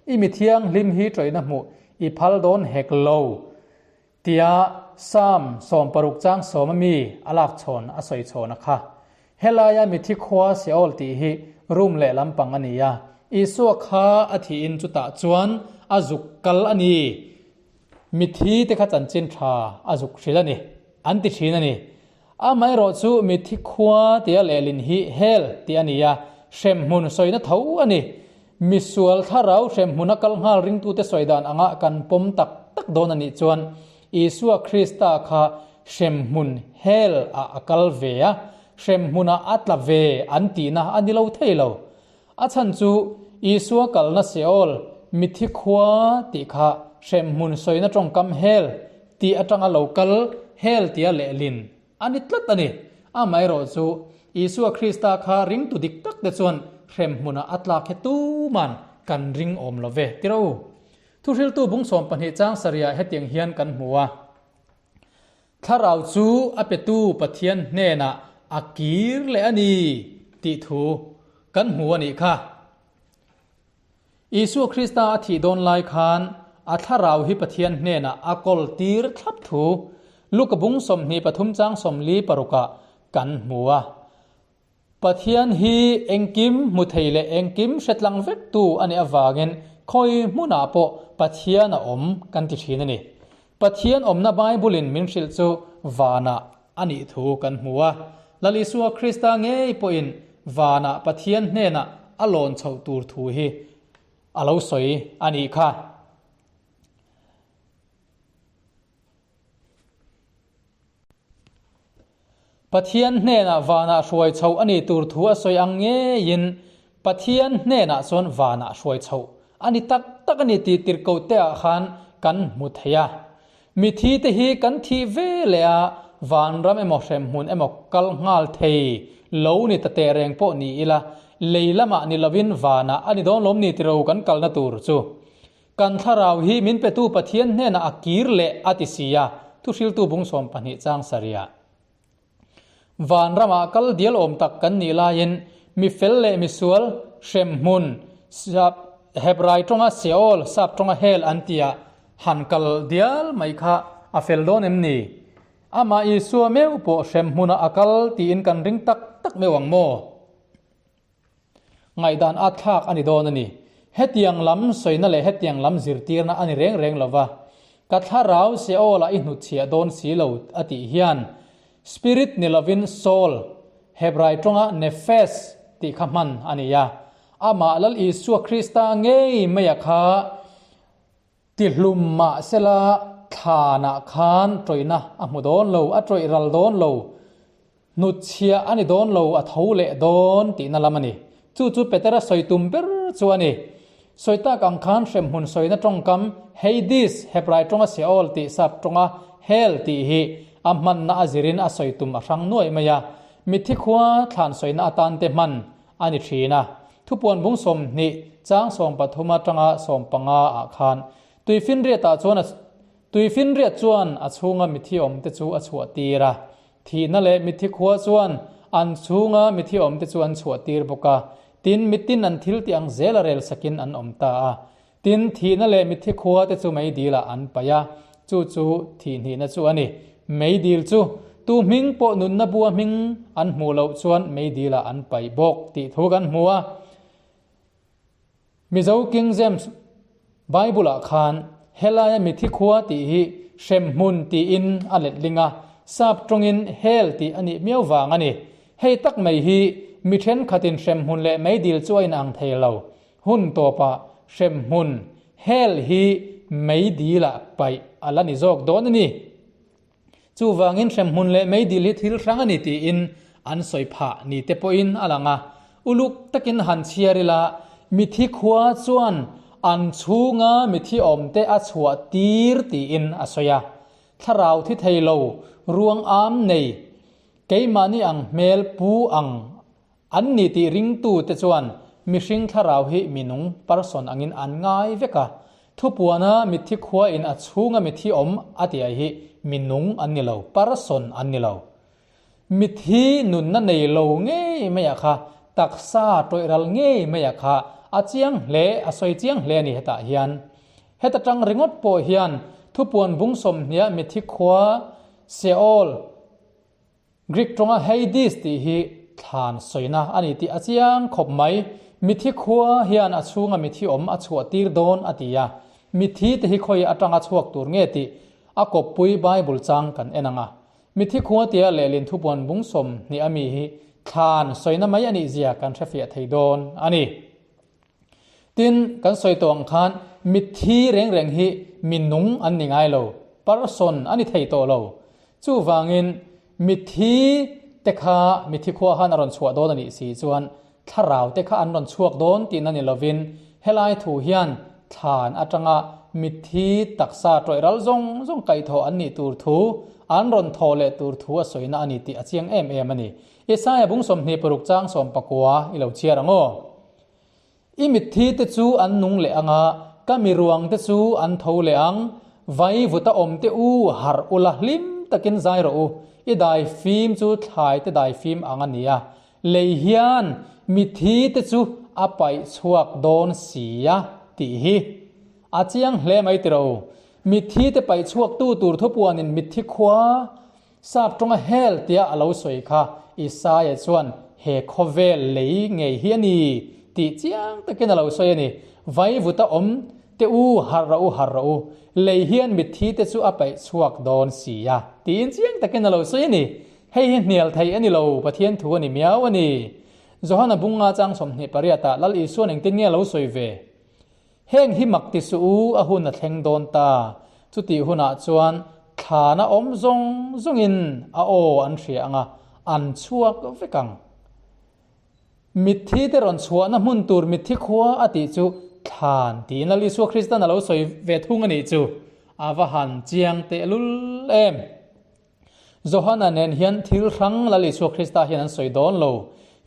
i mi thianghlim hi tawihna hmuh i phal dawn hek lo. Tia Psalm 60 chang sawma mi a lak chhawn a sawi chhawn a kha. Helaia mithi khua Seol tih hi room lehlam pang a ni a, Isua kha a thihin chutah chuan a zuk kal a ni. Mithi te kha chanchin tha a zuk hrilh a ni, an ti thin a ni. Amaherawh chu mithi khua tia lehlin hi hell tih a ni a, hremhmun sawina tho a ni. Misual thlarau hremhmun a kal nghal ringtute sawi dan anga kan pawm tak tak dawn a nih chuan Isua Krista kha hremhmun hell ah a kal ve a, hremhmunah a tla ve an tihna a ni lo thei lo. A chhan chu Isua kalna Seol, mithi khua tih kha hremhmun sawina tawngkam hell tih atanga lo kal hell tia lehlin A ni tlat a ni. Amaherawh chu, Isua Krista kha ringtu dik tak te chuan hremhmunah a tlak hi tuman kan ring awm lo ve, ti rawh u. Thuhriltu bung 12 chang sarihah hetiang hian kan hmu a, Thlarau chu a petu Pathian hnenah a kir leh a ni, tih thu kan hmu a nih kha. Isua Krista a thih dawn lai khan a thlarau hi Pathian hnenah a kawl tir thlap thu Luka bung 23 chang 46 ah kan hmu a. Pathian hi engkim hmu thei leh engkim hre tlang vek tu a nih avangin khawi hmunah pawh Pathian a awm kan ti thin a ni. Pathian awmna Bible in min hrilh chu vanah a nih thu kan hmu a. Lal Isua Krista ngei pawhin vanah Pathian hnenah a lawn chhoh tur thu hi a lo sawi a nih kha. Pathian hnenah vanah hruai chhoh a nih tur thu a sawi ang ngeiin Pathian hnenah chuan vanah hruai chhoh a ni tak tak a ni tih tirhkohte ah khan kan hmu thei a. Mithi te hi kan thih ve leh a, vanram emaw hremhmun emaw kal nghal thei lo ni ta teh reng pawh ni ila, lei lamah ni lovin vanah a ni dawn lawm ni tiro kan kalna tur chu. Kan thlarau hi min petu Pathian hnenah a kir leh a ti si a, thuhriltu bung 12 chang sarihah. Vanramah kal dial awm tak kan nih laiin Mi fel leh misual hremhmun, sap Hebrai tawnga Sheol, sap tawnga Hell an tia han kal dial mai kha a fel dawn em ni? Amah Isua meuh pawh hremhmunah a kal tiin kan ring tak tak meuh ang maw? Ngaihdan a thlak a ni dawn a ni. Hetiang lam sawina leh hetiang lam zirtirna a ni reng reng lo va. Ka thlarau Sheol-ah i hnutchhiah dawn si lo a tih hian Spirit ni lovin Soul, Hebrai tawnga Nephesh tih kha hman a ni a. Amah Lal Isua Krista ngei maia kha Tihlum mah sela thlanah khan tawihna a hmu dawn lo, a tawih ral dawn lo, hnutchhiah a ni dawn lo, a tho leh dawn tihna lam a ni. Chu chu Petera sawi tum ber chu a ni. Sawi tak ang khan hremhmun sawina tawngkam Hades, Hebrai tawnga Sheol tih sap tawnga Hell tih hi a hmanna a zirin a sawi tum a hrang nuaih mai a. Mitthi khua thlan sawina atan te hman a ni thin a. Thupuan bung 20 chang 13 atanga 15 ah khan Tuifinriatah chuan a Tuifinriat chuan a chhunga mithi awmte chu a chhuah tir a. Thihna leh mithi khua chuan an chhunga mithi awmte chu an chhuah tir bawk a. Tin, mitin an thil tih ang zel a rel sakin an awm ta a. Tin, thihna leh mithi khua te chu meidil ah an paih a, chu chu thihhnihna chu a ni. Meidil chu tu hming pawh nunna bua hming an hmuh loh chuan meidil ah an paih bawk tih thu kan hmu a. Mizo King James Bible ah khan helaia mithi khua tih hi hremhmun tiin a letling a, sap tawngin hell tih a nih miau vang a ni. Hei tak mai hi mi thenkhatin hremhmun leh meidil chu a inang thei lo. Hun tawpah hremhmun, hell, hi meidilah paih a la ni zawk dawn a ni. Chuvangin hremhmun leh meidil hi thil hrang a ni tiin an sawi phah ni te pawhin a lang a. Uluk takin han chhiar ila, mithi khua chuan an chhunga mithi awmte a chhuah tir tiin a sawi a. Thlarau thi thei lo, ruang am nei, keimahni ang hmel pu ang An ni tih ringtute chuan mihring thlarau hi minung, person, angin an ngai vek a. Thupuana mitthi khuain a chhunga mitthi awm a tih ai hi minung an ni lo, person an ni lo. Mitthi nunna nei lo ngei maiah kha, taksa tawih ral ngei maiah kha a chiang hle, a sawi chiang hle a ni hetah hian. Heta tang ringawt pawh hian thupuan bung sawmhniah mitthi khua, Sheol, Greek tawnga Hades tih hi thlan sawina a ni tih a chiang khawp mai. Mithi khua hian a chhunga mithi awm a chhuah tir dawn a ti a. Mithi te hi khawi atanga chhuak tur nge tih a kawppui Bible chang kan en ang a. Mithi khua tia lehlin thupuan bung 20 a mi hi thlan sawina mai a nih zia kan hrefiah thei dawn a ni. Tin, kan sawi tawh ang khan mitthi reng reng hi mi nung an ni ngai lo, person a ni thei tawh lo. Chuvangin, mitthi te kha mitthi khua khan a rawn chhuah dawn a nih si chuan thlarau te kha an rawn chhuak dawn tihna ni lovin helai thu hian thlan atanga mitthi taksa tawih ral zawng zawng kaihthawh an nih tur thu, an rawn thawh leh tur thu a sawina a ni tih a chiang em em a ni. Isaiah bung 26 chang 19 i lo chhiar ang aw. I mitthi te chu an nung leh ang a, ka mi ruang te chu an tho leh ang. Vai vuta awm te u harh ula hlim takin zai rawh u. I dai fim chu thlai te dai fim ang a ni a, lei hian mitthi te chu a paih chhuak dawn si a tih hi a chiang hle mai tiro. Mitthi te paih chhuak tu tur thupuanin mitthi khua Sap tawnga hel tia a lo sawi kha Isaia chuan he khawvel lei ngei hi a ni tih chiang takin a lo sawi a ni. Vaivuta awm te u harh rawh u harh rawh u, lei hian mitthi te chu a paih chhuak dawn si a tiin chiang takin a lo sawi a ni. Hei hi hnial theih a ni lo, Pathian thu a ni miau a ni. Johana bunga chang 28 ah Lal Isuan engtin nge a lo sawi ve? Heng hi mak ti suh u, a hun a thleng dawn ta. Chutih hunah chuan thlana awm zawng zawngin a aw an hria ang a, an chhuak vek ang. Mitthi te rawn chhuahna hmun tur mitthi khua a tih chu thlan tiin Lal Isua Kristan a lo sawi ve thung a nih chu. A va han chiang tehlul em! Johana nen hian thil hrang Lal Isua Krista hian an sawi dawn lo.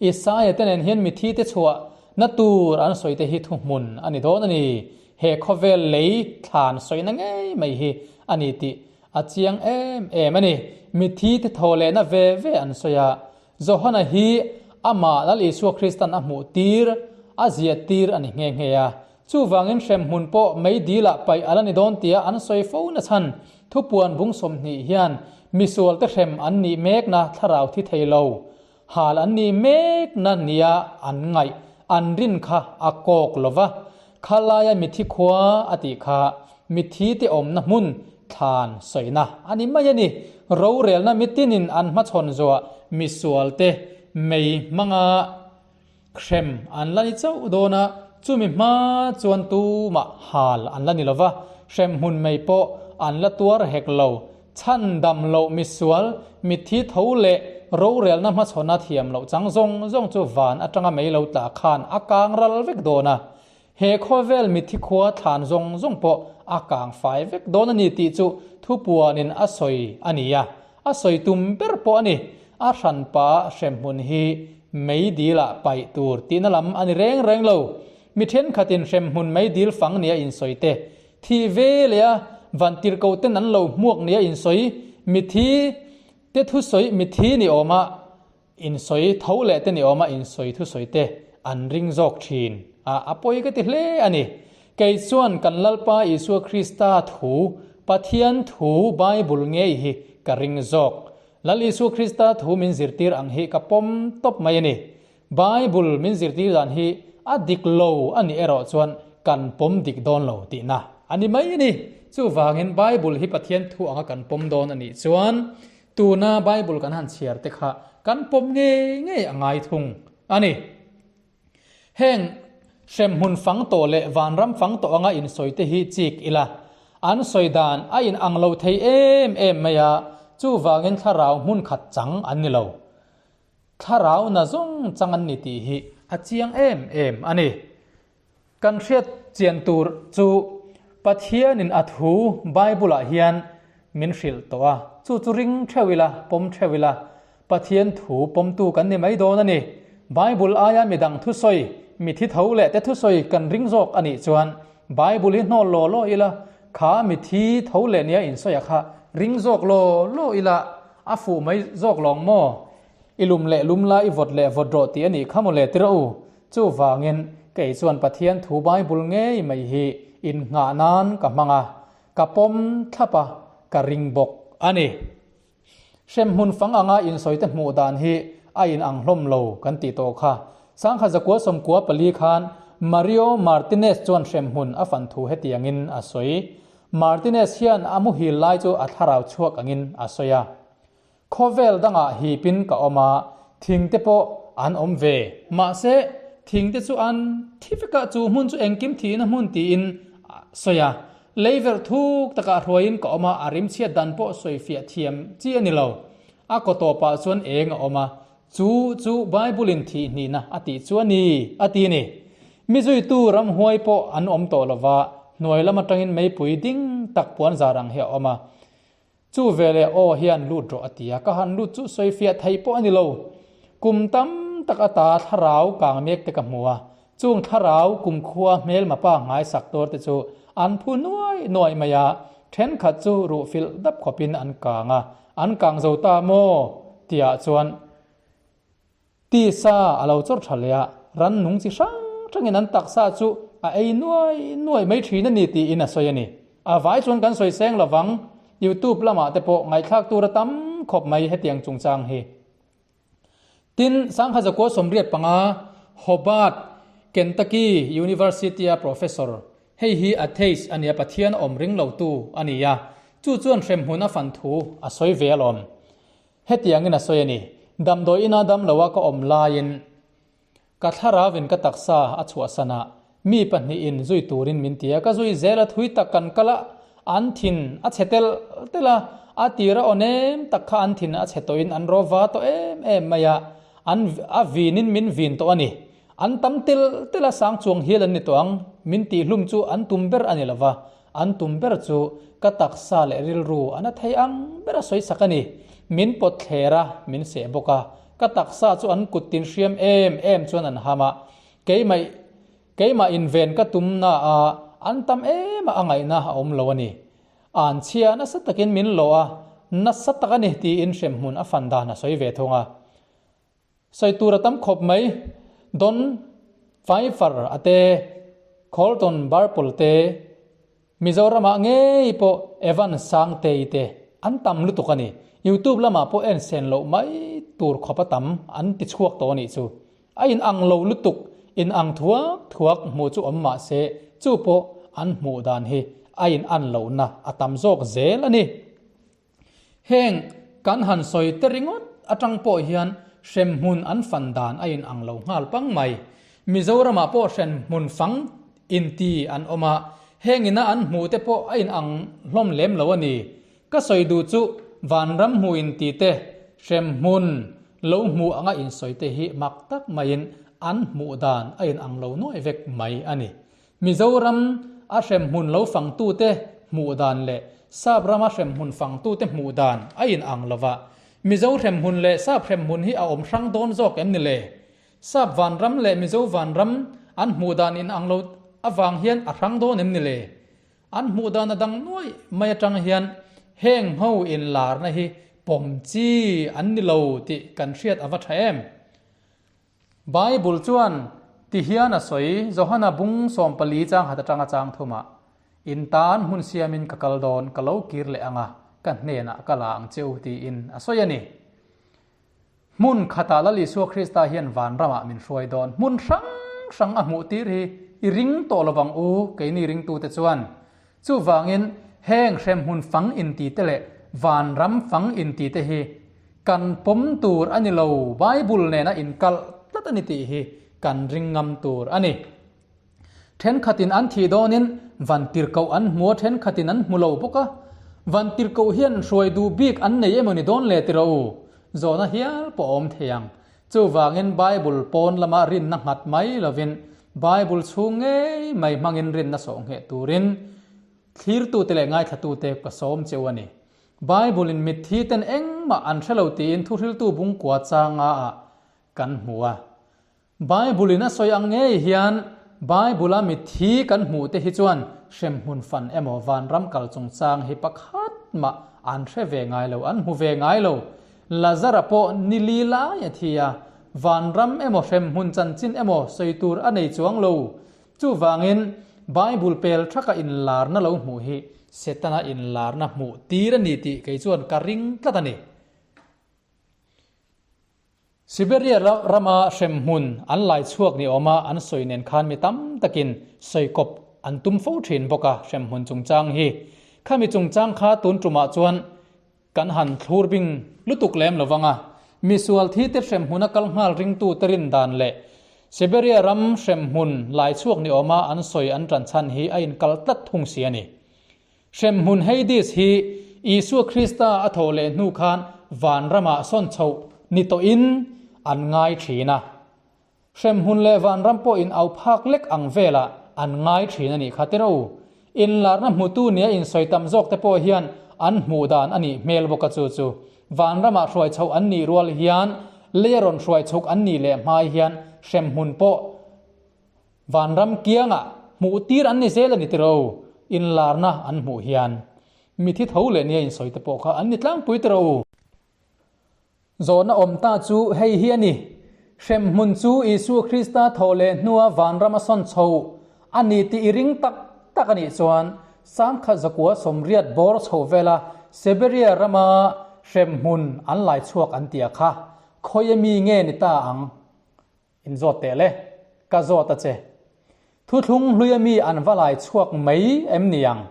Isaia te nen hian mithi te chhuah na tur an sawi te hi thuhmun a ni dawn a ni. He khawvel lei thlan sawina ngei mai hi a ni tih a chiang em em a ni. Mithi te thaw lehna ve ve an sawi a. Johana hi Amah Lal Isua Kristan a hmuh tir, a ziah tir a ni nghe nghe a. Chuvangin hremhmun pawh meidilah paih a la ni dawn tia an sawi fo na chhan thupuan bung 20 hian misualte hrem an nih mekna thlarau thi thei lo, hal an nih mekna nia an ngaih, an rin kha a kawk lo va. Khalaia mithi khua a tih kha mithi te awmna hmun thlan sawina a ni mai a ni. Rorelna mitinin an hmachhawn zuah misualte mei hmanga hrem an la ni chauh dawn a, chumi hma chuan tumah hal an la ni lo va, hrem hmun mai pawh an la tuar hek lo. Chhan dam loh misual, mitthi tho leh rorelna hmachhawna thiam loh chang zawng zawng chu van atanga mei lo tla khan a kang ral vek dawn a. He khawvel mitthi khua thlan zawng zawng pawh a kang fai vek dawn a ni tih chu thupuanin a sawi a ni a, a sawi tum ber pawh a ni. A hranpa hremhmun hi meidilah paih tur tihna lam a ni reng reng lo. Mi thenkhatin hremhmun meidil fang nia insawi te, thi ve leh a vantirhkoh ten an lo hmuak nia insawi, mithi te thusawi mithi ni awma Insawi tho leh te ni awma insawi thusawi te an ring zawk thin a, a pawi ka ti hle a ni. Kei chuan kan Lalpa Isua Krista thu, Pathian thu Bible ngei hi ka ring zawk. Lal Isua Krista thu min zirtir ang hi ka pawm tawp mai a ni. Bible min zirtir dan hi a dik lo a nih erawh chuan kan pawm dik dawn lo tihna a ni mai a ni. Chuvangin Bible hi Pathian thu anga kan pawm dawn a nih chuan Tuna Bible kan han chhiar te kha kan pawm ngei ngei a ngai thung a ni. Heng hremhmun fang tawh leh vanram fang tawh anga insawi te hi chik ila, an sawi dan a in ang lo thei em em mai a, chuvangin thlarau hmun khat chang an ni lo. Thlarau na zawng chang an ni tih hi a chiang em em a ni. Kan hriat chian tur chu Pathianin a thu Bible-ah hian min hrilh tawh a, chu chu ring theuh ila, pawm theuh ila, Pathian thu pawmtu kan ni mai dawn a ni. Bible aia midang thusawi, mithi tho leh te thusawi kan ring zawk a nih chuan Bible hi hnawl law law ila, kha mithi tho leh nia insawi a kha ring zawk law law ila a fuh mai zawk lawng maw? I lum leh lum la, i vawt leh vawt rawh tih a nih kha mawle tirh u. Chuvangin, kei chuan Pathian thu Bible ngei mai hi innghah nan ka hmang a, ka pawm thlap a, ka ring bawk a ni. Hremhmun fang anga insawite hmuh dan hi a inang hlawm lo kan tih tawh kha. Sangha zakua sawmkua pali khan Mario Martinez chuan hremhmun a fan thu hetiangin a sawi. Martinez hian a muhil lai chu a thlarau chhuak angin a sawi a. Khawvel dangah hipin ka awm a, thingte pawh an awm ve. Mahse, thingte chu an thi vek a, chu hmun chu engkim thihna hmun tiin a sawi a. Leiverh thuk takah hruaiin ka awm a, a rimchhiat dan pawh sawifiah thiam chi a ni lo. A kaw tawpah chuan eng a awm a, chu chu Bible-in thihhnihna a tih chu a ni, a ti a ni. Mi zuitu ramhuai pawh an awm tawh lo va, hnuai lam atangin meipui ding tak puanzar ang hi a awm a. Chu veleh aw hian lut rawh a ti a, ka han lut chu sawifiah theih pawh a ni lo. Kum tam tak ata thlarau kang mek te ka hmu a, chung thlarau kumkhua hmelma pa nghaisak tur te chu an phu nuai nuai mai a, thenkhat chu ruh filh dap khawpin an kang a, an kang zo ta maw? Tiah chuan Tisa a lo chawr tha leh a, rannung chi hrang hrangin an taksa chu a ei nuai nuai mai thin a ni tiin a sawi a ni. A vai chuan kan sawi seng lovang, YouTube lamah te pawh ngaihthlak tur a tam khawp mai hetiang chungchang hi. Tin, Sangha Zakua 85, Hobart, Kentucky University-a professor, hei hi atheist a nia, Pathian awm ring lotu a ni a, chu chuan hremhmun a fan thu a sawi ve alawm. Hetiangin a sawi a ni, Damdawi ina dam loa ka awm laiin ka thlarauin ka taksa a chhuahsan a, mi pahnihin zui turin min ti a, ka zui zel a, thui tak kan kal a, an thin a chhe tel tel a, a tir a awn em tak kha an thin a chhe tawhin an ro va tawh em em mai a, an a vinin min vin tawh a ni. An tam tel tel a, sang chuang hial an ni tawh ang, min tihhlum chu an tum ber a ni lo va, An tum ber chu ka taksa leh rilru a na thei ang ber a sawi sak a ni. Min pawt thler a, min seh bawk a. Ka taksa chu an kut tin hriam em em chuan an ham a. Keimah keimah inven ka tum na a, an tam em a a ngaihna a awm lo a ni. An chhia nasa takin min lawh a, nasa tak a ni tiin hremhmun a fan dan a sawi ve thung a. Sawi tur a tam khawp mai. Don Pfeiffer a te, Colton Burple te, Mizoramah ngei pawh Evan Sangtei te an tam lutuk a ni. Youtube lamah pawh en sen loh mai tur khawp a tam an ti chhuak tawh a nih chu. A in ang lo lutuk, in ang thuak thuak hmuh chu awm mah se chu pawh an hmuh dan hi a in an lohna a tam zawk zel a ni. Heng kan han sawi te ringawt atang pawh hian hremhmun an fan dan a in ang lo nghal pang mai. Mizoramah pawh hremhmun fang inti an awm a, heng ina an hmuh te pawh a in ang hlawm lem lo a ni. Ka sawi duh chu vanram hmuh inti te, hremhmun lo hmuh anga insawi te hi mak tak maiin an hmuh dan a in ang lo nuai vek mai a ni. Mizoram a hremhmun lo fangtute hmuh dan leh Sap rama hremhmun fangtute hmuh dan a in ang lo va. Mizo hremhmun leh Sap hremhmun hi a awm hrang dawn zawk em ni le? Sap vanram leh Mizo vanram an hmuh dan in ang lo avang hian a hrang dawn em ni le? An hmuh dan a dang nuaih mai atang hian heng ho inlarna hi pawm chi an ni lo tih kan hriat a va tha em? Bible chuan ti hian a sawi, Johana bung 14 chang hat atanga chang thumah, In tan hmun siamin ka kal dawn, ka lo kir leh ang a, ka hnenah ka la ang che u tiin a sawi a ni. Hmun khatah Lal Isua Krista hian vanramah min hruai dawn. Hmun hrang hrang a hmuh tir hi i ring tawh lovang u, keini ringtute chuan. Chuvangin heng hremhmun fang intite leh vanram fang intite hi kan pawm tur a ni lo, Bible nena inkalh tlat a ni tih hi kan ring ngam tur a ni. Thenkhatin an thih dawnin vantirhkoh an hmu a, thenkhatin an hmu lo bawk a. Vantirhkoh hian hruai duh bik an nei emaw ni dawn le tiraw u? Zawhna hial pawh a awm thei ang. Chuvangin Bible pawn lama rinna nghat mai lovin Bible chhung ngei mai hmangin rinna sawh ngheh turin thlirtute leh ngaithlatute ka sawm cheu a ni. Bible-in mitthi ten engmah an hre lo tiin thuhriltu bungkua changa ah kan hmu a. Bible-in a sawi ang ngei hian Bible-a mitthi kan hmuh te hi chuan hremhmun fan emaw vanram kal chungchang hi pakhat mah an hre ve ngai lo, an hmu ve ngai lo. Lazara pawh ni li lai a thi a, vanram emaw hremhmun chanchin emaw sawi tur a nei chuang lo. Chuvangin, Bible pel thaka inlarna lo hmuh hi Setana inlarna hmuh tir a ni tih kei chuan ka ring tlat a ni. Siberia rama hremhmun an lai chhuak ni awma an sawi nen khan mi tam takin sawi kawp an tum fo thin bawk a hremhmun chungchang hi. Khami chungchang kha tun tumah chuan Kan han thlur bing lutuk lem lo vang a, misual thi te hremhmun a kal nghal ringtu te rin dan leh Siberia ram hremhmun lai chhuak ni awma an sawi an tan chhan hi a inkal tlat thung si a ni. Hremhmun Hades hi Isua Krista a thawh leh hnu khan vanramah sawn chhoh ni tawhin an ngai thin a. Hremhmun leh vanram pawh in au phak lek ang velah an ngai thin a nih kha tiraw. Inlarna hmutu nia insawi tam zawk te pawh hian an hmuh dan a nih hmel bawk a chu chu vanramah hruai chhoh an nih rual hian leia rawn hruai chhuk an nih leh hmai hian hremhmun pawh vanram kiangah hmuh tir an ni zel a ni tiraw. Inlarna an hmuh hian mithi tho leh nia insawi te pawh kha an ni tlangpui tiraw. Zawhna awm ta chu hei hi a ni, Hremhmun chu Isua Krista thawh leh hnua vanram a sawn chho a ni tih i ring tak tak a nih chuan 10,000 zakua 80 bawr chho vela Siberia rama hremhmun an lai chhuak an tia kha khawi ami nge ni ta ang? In zawt teh le, ka zawt a che. Thuthlung hlui ami an va lai chhuak mai em ni ang?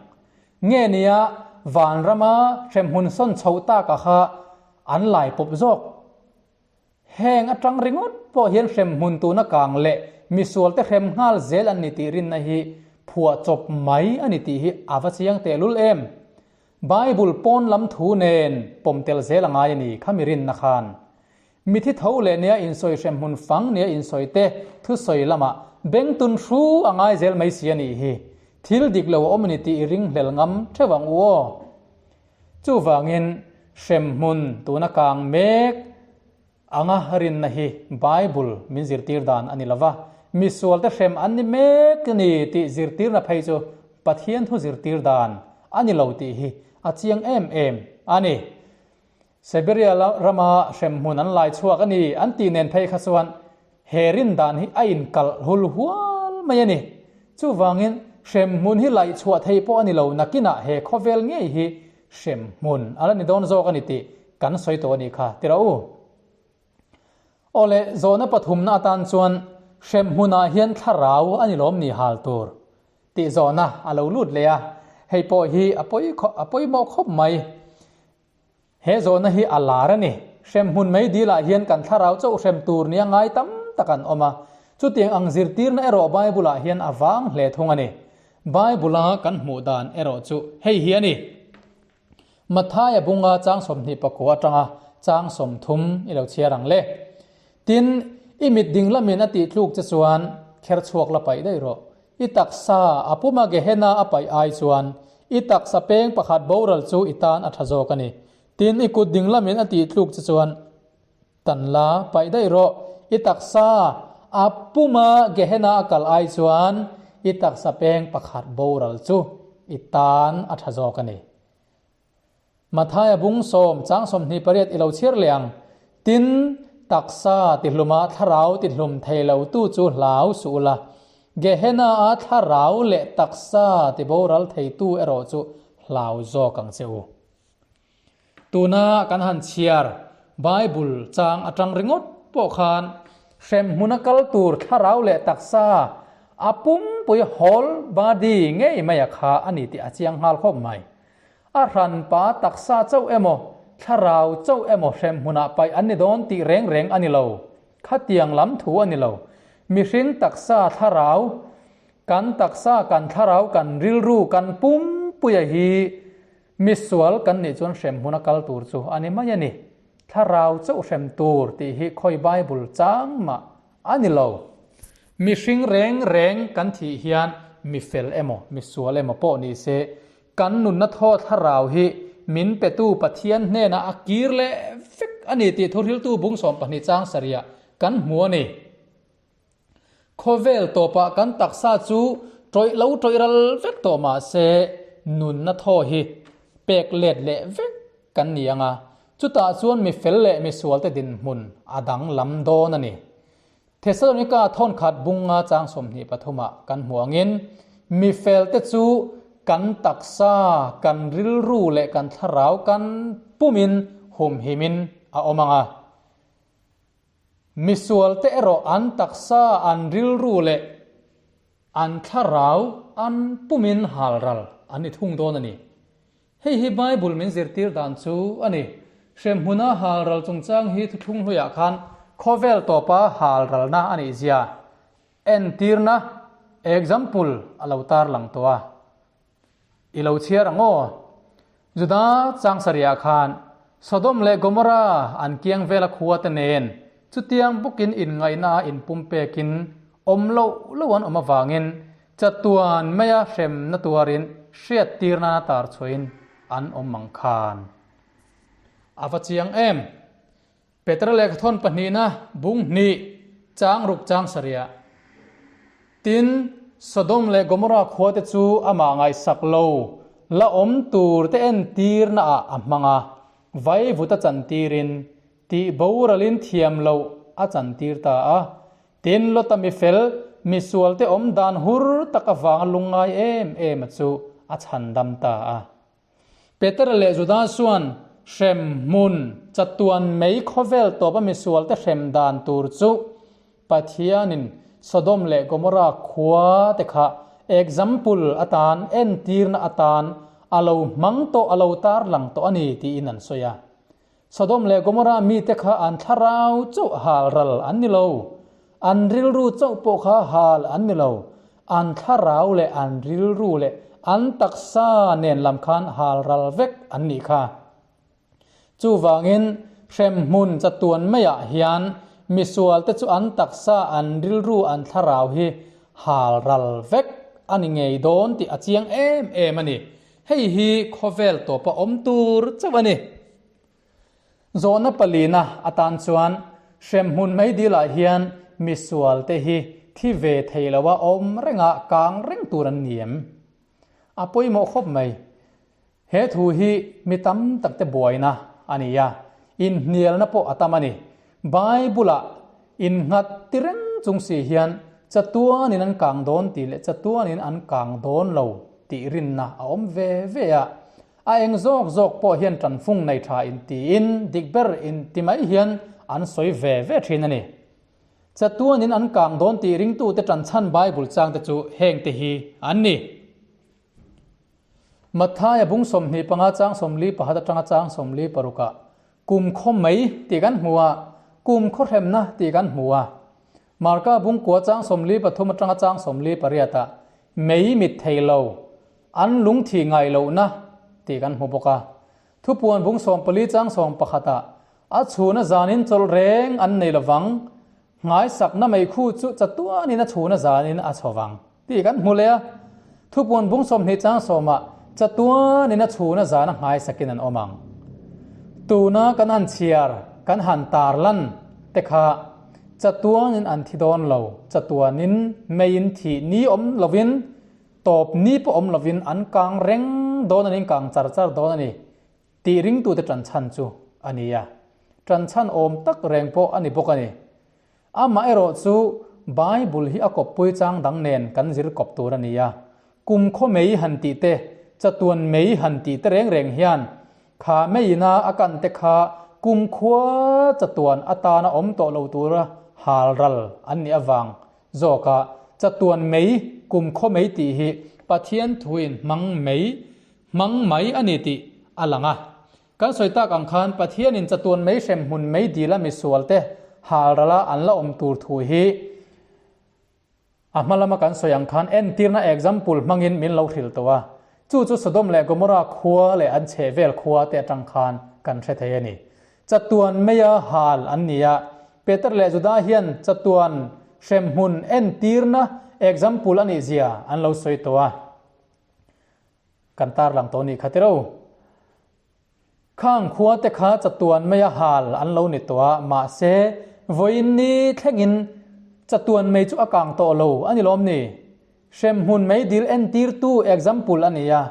Nge nia vanrama hremhmun sawn chhoh tak a kha an lai pawp zawk? Heng atang ringawt pawh hian hremhmun tuna kang leh misualte hrem nghal zel an ni tih rinna hi phuah chawp mai a ni tih hi a va chiang tehlul em? Bible pawn lam thu nen pawm tel zel a ngai a ni kha mi rinna khan. Mithi tho leh nia insawi hremhmun fang nia insawi te thusawi lamah bengtun hru a ngai zel mai si a nih hi. Thil dik lo a awm a ni tih i ringhlel ngam theuh ang u aw. Chuvangin hremhmun tuna kang mek anga rinna hi Bible min zirtir dan a ni lo va, misualte hrem an ni mek a ni tih zirtirna phei chu Pathian thu zirtir dan a ni lo tih hi a chiang em em a ni. Siberia rama hremhmun an lai chhuak a ni an tih nen phei kha chuan he rin dan hi a inkalh hul hual mai a ni. Chuvangin hremhmun hi laih chhuah thei pawh a ni lo, nakinah he khawvel ngei hi hremhmun a la ni dawn zawk a ni tih kan sawi tawh a nih kha ti rawh u. Awle, zawhna pathumna atan chuan hremhmunah hian thlarau a ni lawm ni hal tur tih zawhna a lo lut leh a, hei pawh hi a pawi a pawimawh khawp mai. He zawhna hi a lar a ni. Hremhmun mei dilah hian kan thlarau chauh hrem tur nia ngai tam tak an awm a. Chutiang ang zirtirna erawh Bible-ah hian a vang hle thung a ni. Bible-a kan hmuh dan erawh chu hei hi a ni. Mathaia bunga chang 24 atanga chang 30 i lo chhiar ang le. Tin, i mit ding lamin a tih tluk che chuan kher chhuak la paih daih rawh. I taksa a puma Gehenna a paih ai chuan i taksa peng pakhat boral chu i tan a tha zawk a ni. Tin, i kut ding lamin a tih tluk che chuan tan la paih daih rawh. I taksa a puma Gehenna a kal ai chuan i taksa peng pakhat boral chu i tan a tha zawk a ni. Mathaia bung sawm chang 28 i lo chhiar leh ang. Tin, taksa tihluma thlarau tihlum thei lo tu chu hlau suh ula, Gehenna a thlarau leh taksa tiboral thei tu erawh chu hlau zawk ang che u. Tuna kan han chhiar Bible chang atang ringawt pawh khan hremhmuna kal tur thlarau leh taksa a pumpui whole body ngei mai a kha a ni tih a chiang nghal khawp mai. A hranpa taksa chauh emaw, thlarau chauh emaw hremhmunah paih an ni dawn tih reng reng a ni lo. Khatiang lam thu a ni lo. Mihring taksa thlarau, kan taksa, kan thlarau, kan rilru, kan pumpuia hi misual kan nih chuan hremhmuna kal tur chu a ni mai a ni. Thlarau chauh hrem tur tih hi khawi Bible chang mah a ni lo. Mihring reng reng kan thih hian mifel emaw, misual emaw pawh ni se, Kan nunna thaw thlarau hi min petu Pathian hnenah a kir leh vek a ni tih thuhriltu bung 12 chang sarihah kan hmu a ni. Khawvel tawpah kan taksa chu tawih lo tawih ral vek tawh mah se nunna thaw hi pek let leh vek kan ni ang a, chutah chuan mi fel leh mi sualte dinhmun a danglam dawn a ni. Thesalonika thawnkhat bunga chang 23ah kan hmu angin, mi felte chu kan taksa, kan rilru leh kan thlarau kan pumin humhimin a awm ang a. Mi sualte erawh an taksa, an rilru leh an thlarau an pumin halral an ni thung dawn a ni. Hei hi Bible min zirtir dan chu a ni. Hremhmuna halral chungchang hi thuthlung hluiah khan khawvel tawpa halralna a nih zia entirna, example, a lo tarlang tawh a. I lo chhiar ang aw. Juda chang sarihah khan Sodom leh Gomorrah an kiang vela khua te nen chutiang bawkin inngaihna a inpumpekin awm loh loh an awm avangin Chatuan maia hremna tuarin hriattir nana tar chhuahin an awm ang khan. A va chiang em! Petra lehkhathawn pahnihna bung hnih chang ruk chang sarihah. Tin, Sodom leh Gomorrah khuate chu amah ngaihsak lo la awm tur te entirna ah a hmang a, vaivut a chantirin tih boralin thiam loh a chantir ta a. Tin, Lota mifel, misualte awm dan hur tak avanga lungngai em em a chu a chhandam ta a. Petera leh Juda chuan hrem hmun chatuan mei khawvel tawpa misualte hrem dan tur chu Pathianin Sodom leh Gomorrah khua te kha example atan, entirna atan a lo hmang tawh, a lo tarlang tawh a ni tiin an sawi a. Sodom leh Gomorrah mite kha an thlarau chauh hal ral an ni lo, an rilru chauh pawh kha hal an ni lo, an thlarau leh an rilru leh an taksa nen lam khan hal ral vek an nih kha. Chuvangin hremhmun chatuan maiah hian misualte chu an taksa, an rilru, an thlarau hi hal ral vek a ni ngei dawn tih a chiang em em a ni. Hei hi khawvel tawpa awm tur chauh a ni. Zawhna palina atan chuan hremhmun meidilah hian misualte hi thi ve thei loa awm renga kang reng tur an ni em? A pawimawh khawp mai. He thu hi mi tam takte buaina a ni a. Inhnialna pawh a tam a ni. Bible-ah innghat ti reng chung si hian chatuanin an kang dawn tih leh chatuanin an kang dawn lo tih rinna a awm ve ve a. A eng zawk zawk pawh hian tanfung nei tha intiin dik ber inti mai hian an sawi ve ve thin a ni. Chatuanin an kang dawn tih ringtute tanchhan Bible changte chu hengte hi an ni. Mathaia bung 25 chang 41 atanga chang 46 ah kum khaw mei tih kan hmu a, kum khaw hremna tih kan hmu a. Marka bung kua chang 43 atanga chang 48 ah mei mit thei lo, an lung thi ngai lohna tih kan hmu bawk a. Thupuan bung 14 chang 11 ah a chhuna zanin chawlh reng an nei lovang, Nghaisakna meikhu chu chatuanin a chhuna zanin a chho vang tih kan hmu leh a. Thupuan bung 20 chang sawmah chatuanin a chhuna zana nghaisakin an awm ang. Tuna kan han chhiar, kan han tarlan te kha chatuanin an thi dawn lo, chatuanin meiin thih ni awm lovin, tawp ni pawh awm lovin an kang reng dawn a ni, an kang char char dawn a ni. Tih ringtute ṭanchhan chu a ni a, ṭanchhan awm tak reng pawh a ni bawk a ni. Amaherawh chu Bible hi a kawppui chang dang nen kan zir kawp tur a ni a, kum khaw mei han tih te, chatuan mei han tih te reng reng hian kha meiina a kan te kha kum khua chatuan atana awm tawh lo tura hal ral an nih avang zawka chatuan mei, kum khaw mei tih hi Pathian thuin hmang mei Hmang mai a ni tih a lang a. Kan sawi tak ang khan Pathianin chatuan mei hrem hmun mei dila misualte halrala an la awm tur thu hi a hma lama kan sawi ang khan entirna example hmangin min lo hrilh tawh a. Chu chu Sodom leh Gomorrah khua leh an chhehvel khua te atang khan kan hre thei a ni. Chatuan meia hal an ni a. Peter leh Juda hian chatuan hrem hmun entirna example a nih zia an lo sawi tawh a. Kan tarlang tawh nih kha tiro. Khang khua te kha chatuan mai a hal an lo ni tawh a, mahse vawiin ni thlengin chatuan mei chu a kang tawh lo a ni lawm ni? Hremhmun mei dil entirtu example a ni a,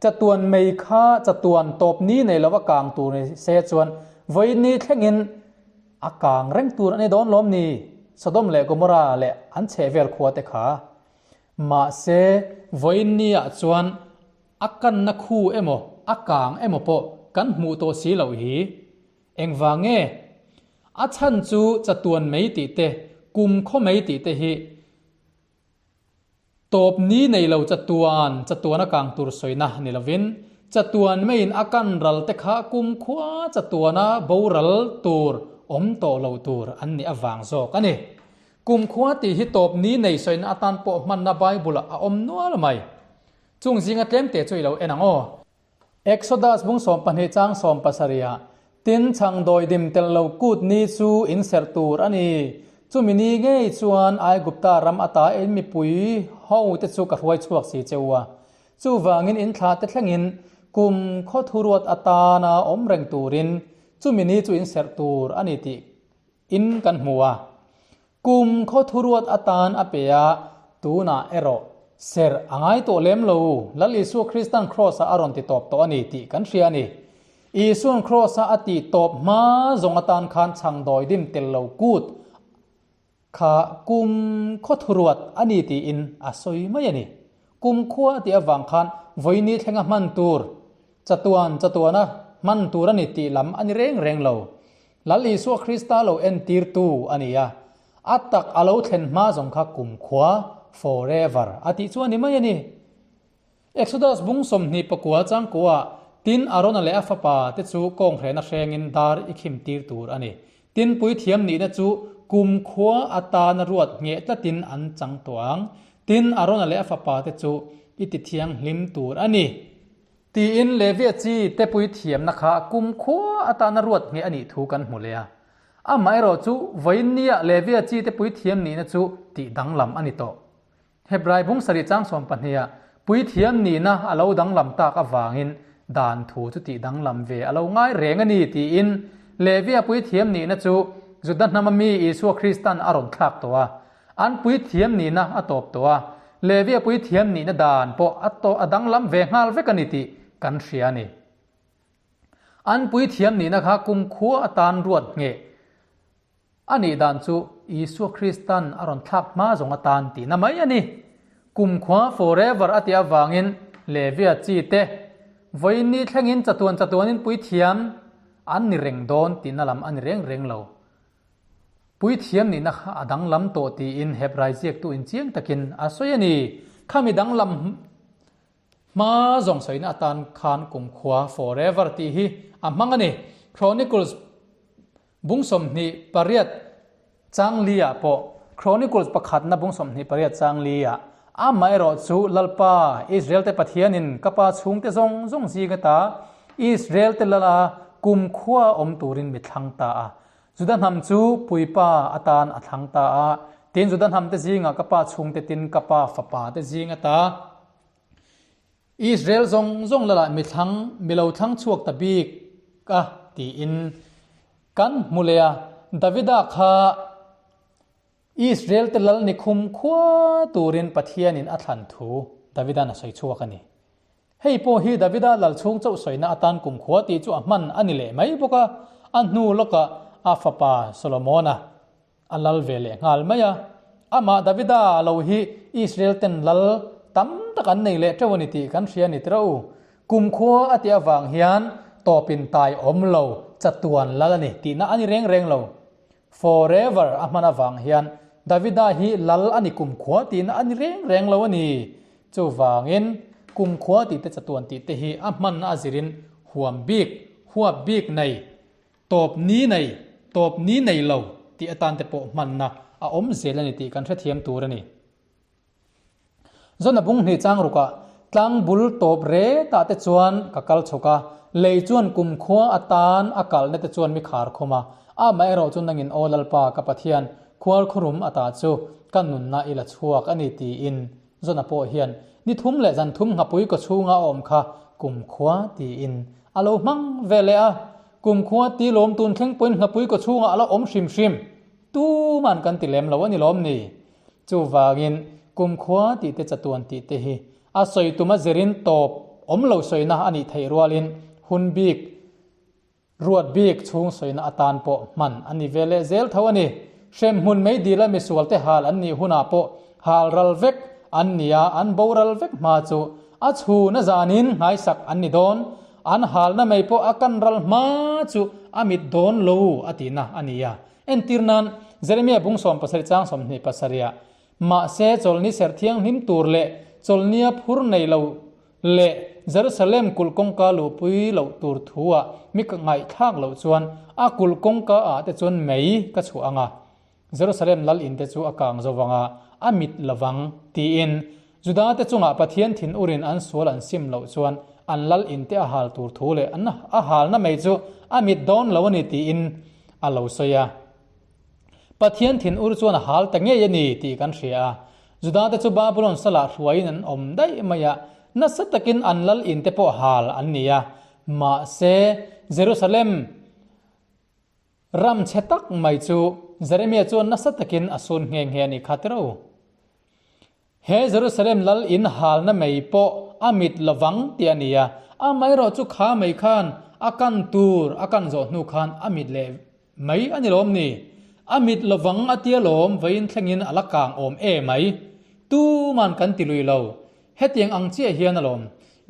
chatuan mei kha chatuan tawp ni nei lo a kang tur ni se chuan vawiin ni thlengin a kang reng tur a ni dawn lawm ni? Sodom leh Gomorrah leh an chhehvel khua te kha. Mahse, vawiin niah chuan a kanna khu emaw, a kang emaw pawh kan hmuh tawh si loh hi. Engvang nge? A chhan chu chatuan mei tih te, kum khaw mei tih te hi tawp ni nei lo chatuan, chatuan a kang tur sawina ni lovin, chatuan meiin a kan ral te kha kum khua chatuana boral tur awm tawh lo tur an nih avang zawk a ni. Kumkhua tih hi tawp ni nei sawina atan pawh hmanna Bible-ah a awm nual mai. Chung zinga tlemte chu i lo en ang aw. Exodus bung 12 chang 70ah, Tin, chhang dawidim tel lo kut ni chu in serh tur a ni. Chumi ni ngei chuan Aigupta ram ata in mipui ho te chu ka hruai chhuak si che u a. Chuvangin in thlah te thlengin kum khaw thuruat atana awm reng turin chumi ni chu in serh tur a ni tih In kan hmu a, kum khaw thuruat atan a pe a, tunah erawh serh a ngai tawh lem lo, Lal Isua Kristan Kraws-ah a rawn ti tawp tawh a ni tih kan hria a ni. Isua'n Kraws-a a tih tawp hma zawng atan khan chhang dawidim tel lo kut kha kum khaw thuruat a ni tiin a sawi mai a ni. Kum khua a tih avang khan vawiini thlenga hman tur, chatuan chatuana hman tur a ni tih lam a ni reng reng lo. Lal Isua Krista lo entirtu a ni a, a tak a lo thlen hma zawng kha kumkhua, forever, a tih chu a ni mai a ni. Exodus bung 24 changkuah, Tin, Arona leh a fapa te chu kawnghrehna hrengin dar i khim tir tur a ni. Tin, puithiam nihna chu kumkhua atana ruat ngheh tlatin an chang tawh ang. Tin, Arona leh a fapa te chu i ti thianghlim tur a ni. Tiin Levia chi te puithiamna kha kumkhua atana ruat ngheh a nih thu kan hmu leh a. Amaherawh chu vawiin nia Levia chi te puithiam nihna chu tih danglam a ni tawh. Hebrai bung sarih chang 12ah puithiam nihna a lo danglam tak avangin dan thu chu tih danglam ve a lo ngai reng a ni tiin Levia puithiam nihna chu Juda hnama mi Isua Kristan a rawn thlak tawh a. An puithiam nihna a tawp tawh a, Levia puithiam nihna dan pawh a tawh a danglam ve nghal vek a ni tih kan hria a ni. An puithiam nihna kha kumkhua atan ruat ngheh a nih dan chu Isua Kristan a rawn thlak hma zawng atan tihna mai a ni. Kumkhua forever a tih avangin Levia chi te vawiin ni thlengin chatuan chatuanin puithiam an ni reng dawn tihna lam a ni reng reng lo. Puithiam nihna kha a danglam tawh tiin Hebrai ziaktu inchiang takin a sawi a ni. Khami danglam hma zawng sawina atan khan kumkhua forever tih hi a hmang a ni. Chronicles bung 28 chang li ah pawh Chronicles pakhatna bung 28 chang li ah Amaherawh chu Lalpa, Israel te Pathianin ka pa chhungte zawng zawng zing ata Israel te lala kumkhua awm turin mi thlang ta a. Juda hnam chu puipa atan a thlang ta a, tin Juda hnamte zingah ka pa chhungte tin ka pa fapa te zing ata Israel zawng zawng lalah mi thlang mi lo thlang chhuak ta bik a tiin kan hmu leh a. Davida kha Israel te lal ni khum khua turin Pathianin a thlan thu Davida'n a sawi chhuak a ni. Hei pawh hi Davida lal chhung chauh sawina atan kumkhua tih chu a hman a ni leh mai bawk a, a hnu lawkah a fapa Solomona a lal ve leh nghal mai a. Amah Davida lo hi Israel ten lal tam tak an nei leh teuh a ni tih kan hria a ni tiro. Kumkhua a tih avang hian tawpin tai awm lo chatuan lal a ni tihna a ni reng reng lo. Forever a hman avang hian Davida hi lal a ni kumkhua tihna a ni reng reng lo a ni. Chuvangin kumkhua tih te chatuan tih te hi a hmanna a zirin huam bik, huap bik nei, tawp ni nei, tawp ni nei lo tih atan te pawh hmanna a awm zel a ni tih kan hrethiam tur a ni. Zona bung hnih chang rukah tlang bul tawp retah te chuan ka kal chhawk a, lei chuan kumkhua atan a kalhna te chuan mi khar khum a, amaherawh chu nangin Aw Lalpa ka Pathian, khual khurum ata chu ka nunna i la chhuak a ni tiin Zona pawh hian ni thum leh zan thum nghapui kaw chhunga a awm kha kumkhua tiin a lo hmang ve leh a, kumkhua ti lawm tun thleng pawhin nghapui kaw chhungah a la awm hrim hrim. Tuman kan ti lem lo a ni lawm ni? Chuvangin, kumkhua tih te chatuan tih te hi a sawi tuma zirin tawp awm lo sawina a nih theih rualin hun bik, ruat bik chhung sawina atan pawh hman a ni ve leh zel tho a ni. Hremhmun meidila misualte hal an nih hunah pawh hal ral vek an ni a, an boral vek hma chu a chhun a zanin nghaisak an ni dawn. An halna mai pawh a kan ral hma chu a mit dawn lo a tihna a ni a. Entir nan, Jeremia bung 70 chang 27 ah, Mahse, chawlhni serh thianghlim tur leh chawlhnia phur nei lo leh Jerusalem kulh kawngka luhpui loh tur thu ah mi ka ngaihthlak loh chuan a kulh kawngka ah te chuan mei ka chhuah ang a, Jerusalem lal in te chu a kang zo vang a, a mit lo vang, tiin Juda te chungah Pathian thin urin an sual an sim loh chuan an lal in te a hal tur thu leh an a halna mai chu a mit dawn lo a ni tiin a lo sawi a. Pathian thin ur chuan a hal ta ngei a ni tih kan hria a. Juda te chu Babulon salah hruaiin an awm daih mai a, nasa takin an lal in te pawh hal an ni a. Mahse, Jerusalem Ram chhe tak mai chu Jeremia chuan nasa takin a sun nghe nghe a nih kha tiro. He Jerusalem lal in halna mei pawh a mit lovang tih a ni a, amaherawh chu kha mei khan a kan tur a kan zawh hnu khan a mit leh mai a ni lawm ni? A mit lovang a tia lawm vawiin thlengin a la kang awm e mai. Tuman kan ti lui lo. Hetiang ang chiah hian alawm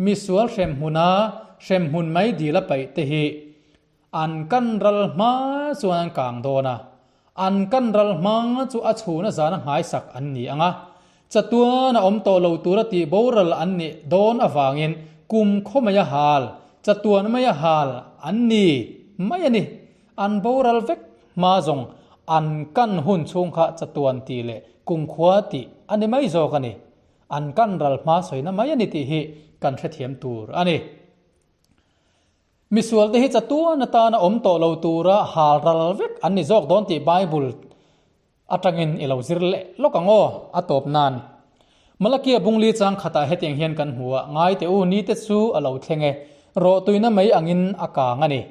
misual hremhmuna hremhmun mai dil a paih te hi An kan ral hma chuan an kang dawn a, an kan ral hma chu a chhuna zana nghaisak an ni ang a, chatuan a awm tawh lo tura tih boral an nih dawn avangin kum khaw mai a hal, chatuan mai a hal an ni mai a ni. An boral vek hma zawng an kan hun chhung kha chatuan tih leh kumkhua tih a ni mai zawk a ni. An kan ral hma sawina mai a ni tih hi kan hrethiam tur a ni. Misualte hi chatuan atana awm tawh lo tura hal ral vek an ni zawk dawn tih Bible atangin i lo zir leh lawk ang aw, a tawp nan. Malakia bungli chang khatah hetiang hian kan hmu a, Ngai teh u, nite chu a lo thleng e, rawhtuina mai angin a kang a ni.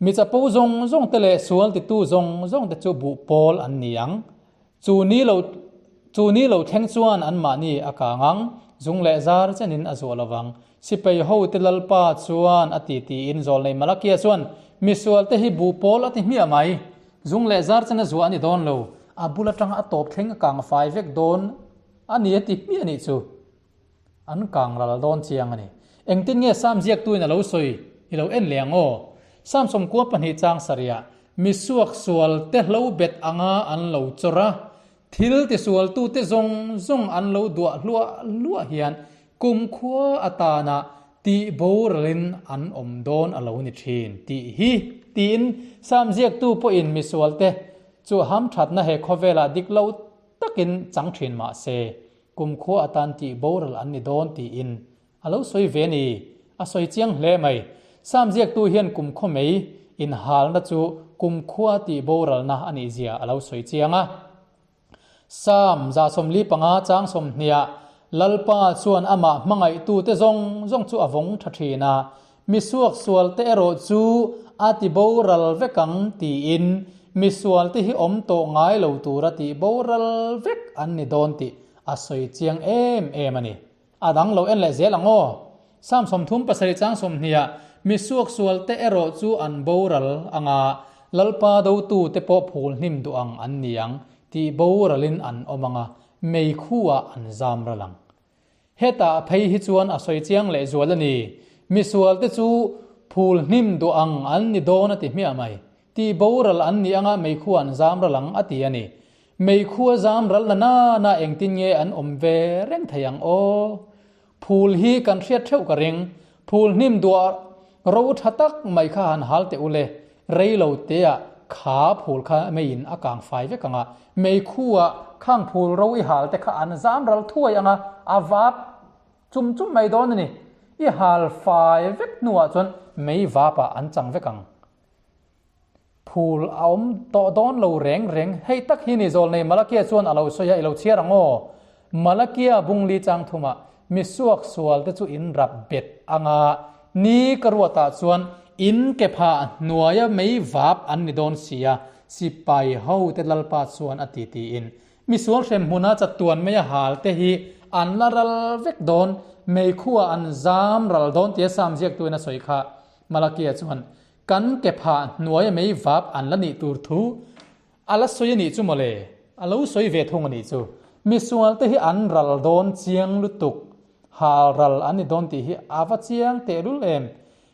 Mi chapo zawng zawng te leh sual titu zawng zawng te chu buh pawl an ni ang. Chu ni lo chu ni lo thleng chuan anmahni a kang ang, zung leh zar chenin a zuah lovang. Sipai hote Lalpa chuan a ti tiin Zawlnei Malakia chuan misualte hi buh pawl a ti hmiah mai. Zung leh zar chen a zuah a ni dawn lo. A bul atanga a tawp thleng a kang fai vek dawn a ni a ti hmiah nih chu. An kang ral dawn chiang a ni. Engtin nge Sam ziaktuin a lo sawi i lo en leh ang aw? Sam sawmkua pahnih chang sarihah misuak sual te hlo bet anga an lo chawr a, thil tisualtute zawng zawng an lo duah hluah hluah hian kumkhua atana tih boralin an awm dawn a lo ni thin tih hi tiin Sam ziaktu pawhin misualte chu hamthatna he khawvelah dik lo takin chang thin mah se Kumkhua atan tih boral an ni dawn tiin a lo sawi ve ni. A sawi chiang hle mai. Sam ziaktu hian kumkhaw mei inhalna chu kumkhua tih boralna a nih zia a lo sawi chiang a. Sam 75 chang sawmhniah Lalpa chuan amah hmangaihtute zawng zawng chu a vawng tha thin a, Misuaksualte erawh chu a ti boral vek ang tiin misualte hi awm tawh ngai lo tura tih boral vek an ni dawn tih a sawi chiang em em a ni. A dang lo en leh zel ang aw. Sam 37 chang 20 ah misuaksualte erawh chu an boral anga Lalpa dotute pawh phul hnim duh ang an ni ang tih boralin an awm anga meikhu ah an zam ral ang. Hetah phei hi chuan a sawi chiang leh zual a ni. Misualte chu phul hnim duh ang an ni dawn a ti hmiah mai. Tih boral an nih anga meikhu an zam ral ang a ti a ni. Meikhu a zam ral na na na engtin nge an awm ve reng thei ang aw? Phul hi kan hriat theuh ka ring. Phul hnim duah ro tha tak mai kha han hal teh ule. Rei lo teah kha phul kha meiin a kang fai vek ang a, meikhu-ah khang phul ro i hal te kha an zam ral thuai ang a, a vap chum chum mai dawn a ni. I hal fai vek hnuah chuan mei vapah an chang vek ang. Phul a awm tawh dawn lo reng reng. Hei tak hi ni Zawlnei Malakia chuan a lo sawi a, i lo chhiar ang aw. Malakia bungli chang thumah misuak sual te chu in rap bet ang a, ni ka ruatah chuan in ke phah hnuaia mei vap an ni dawn si a, sipai ho te Lalpa chuan a ti tiin misual hrem hmuna chatuan meia hal te hi an la ral vek dawn, meikhuah an zam ral dawn tia Sam ziaktuin a sawi kha. Malakia chuan kan ke phah hnuaia mei vap an la nih tur thu A la sawi a nih chu mawle, a lo sawi ve thung a nih chu. Misual te hi an ral dawn chiang lutuk, hal ral an ni dawn tih hi a va chiang tehlul em.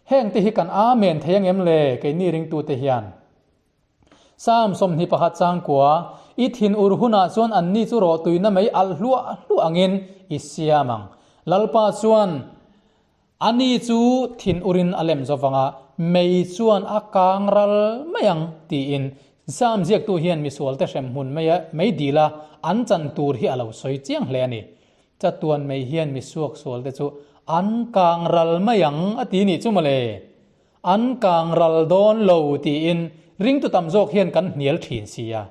Heng te hi kan amen thei angem le keini ringtute hian. Psalm 21 changkua, I thin ur hunah chuan anni chu rawhtuina mei alh hluah hluah angin i siam ang. Lalpa chuan Ani chu thin urin a lem zo vang a, mei chuan a kang ral mai ang, tiin Sam ziaktu hian misualte hrem hmun maia mei dila an chan tur hi a lo sawi chiang hle a ni. Chatuan mei hian misuak sualte chu an kang ral mai ang a ti nih chu mawle. An kang ral dawn lo tiin ringtu tam zawk hian kan hnial thin si a.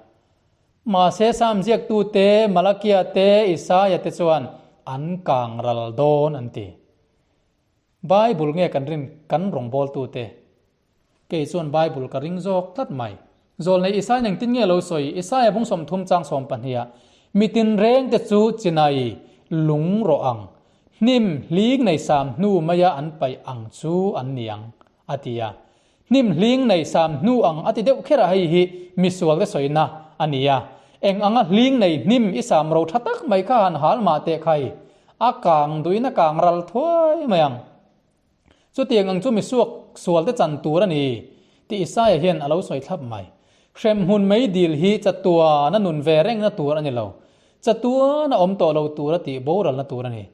Mahse Sam ziaktute, Malakia te, Isaia te chuan an kang ral dawn an ti. Bible nge kan rin kan rawngbawltute? Kei chuan Bible ka ring zawk tlat mai. Zawlnei Isaiah engtin nge lo sawi? Isaiah bung 30 chang 12 ah, Mi tinrengte chu chinai lung rawh ang, hnim hling nei sam hnu maia an paih ang chu an ni ang, a ti a. Hnim hling nei sam hnu ang a ti deuh kher a, hei hi misualte sawina a ni a. Eng anga hling nei hnim i sam ro tha tak mai kha han hal mah teh khai, a kang duhin a kang ral thuai mai ang. Chutiang ang chu misuak sualte chan tur a ni tih Isaia hian a lo sawi thlap mai. Hremhmun mei dil hi chatuana nun ve rengna tur a ni lo. Chatuana awm tawh lo tura tih boralna tur a ni.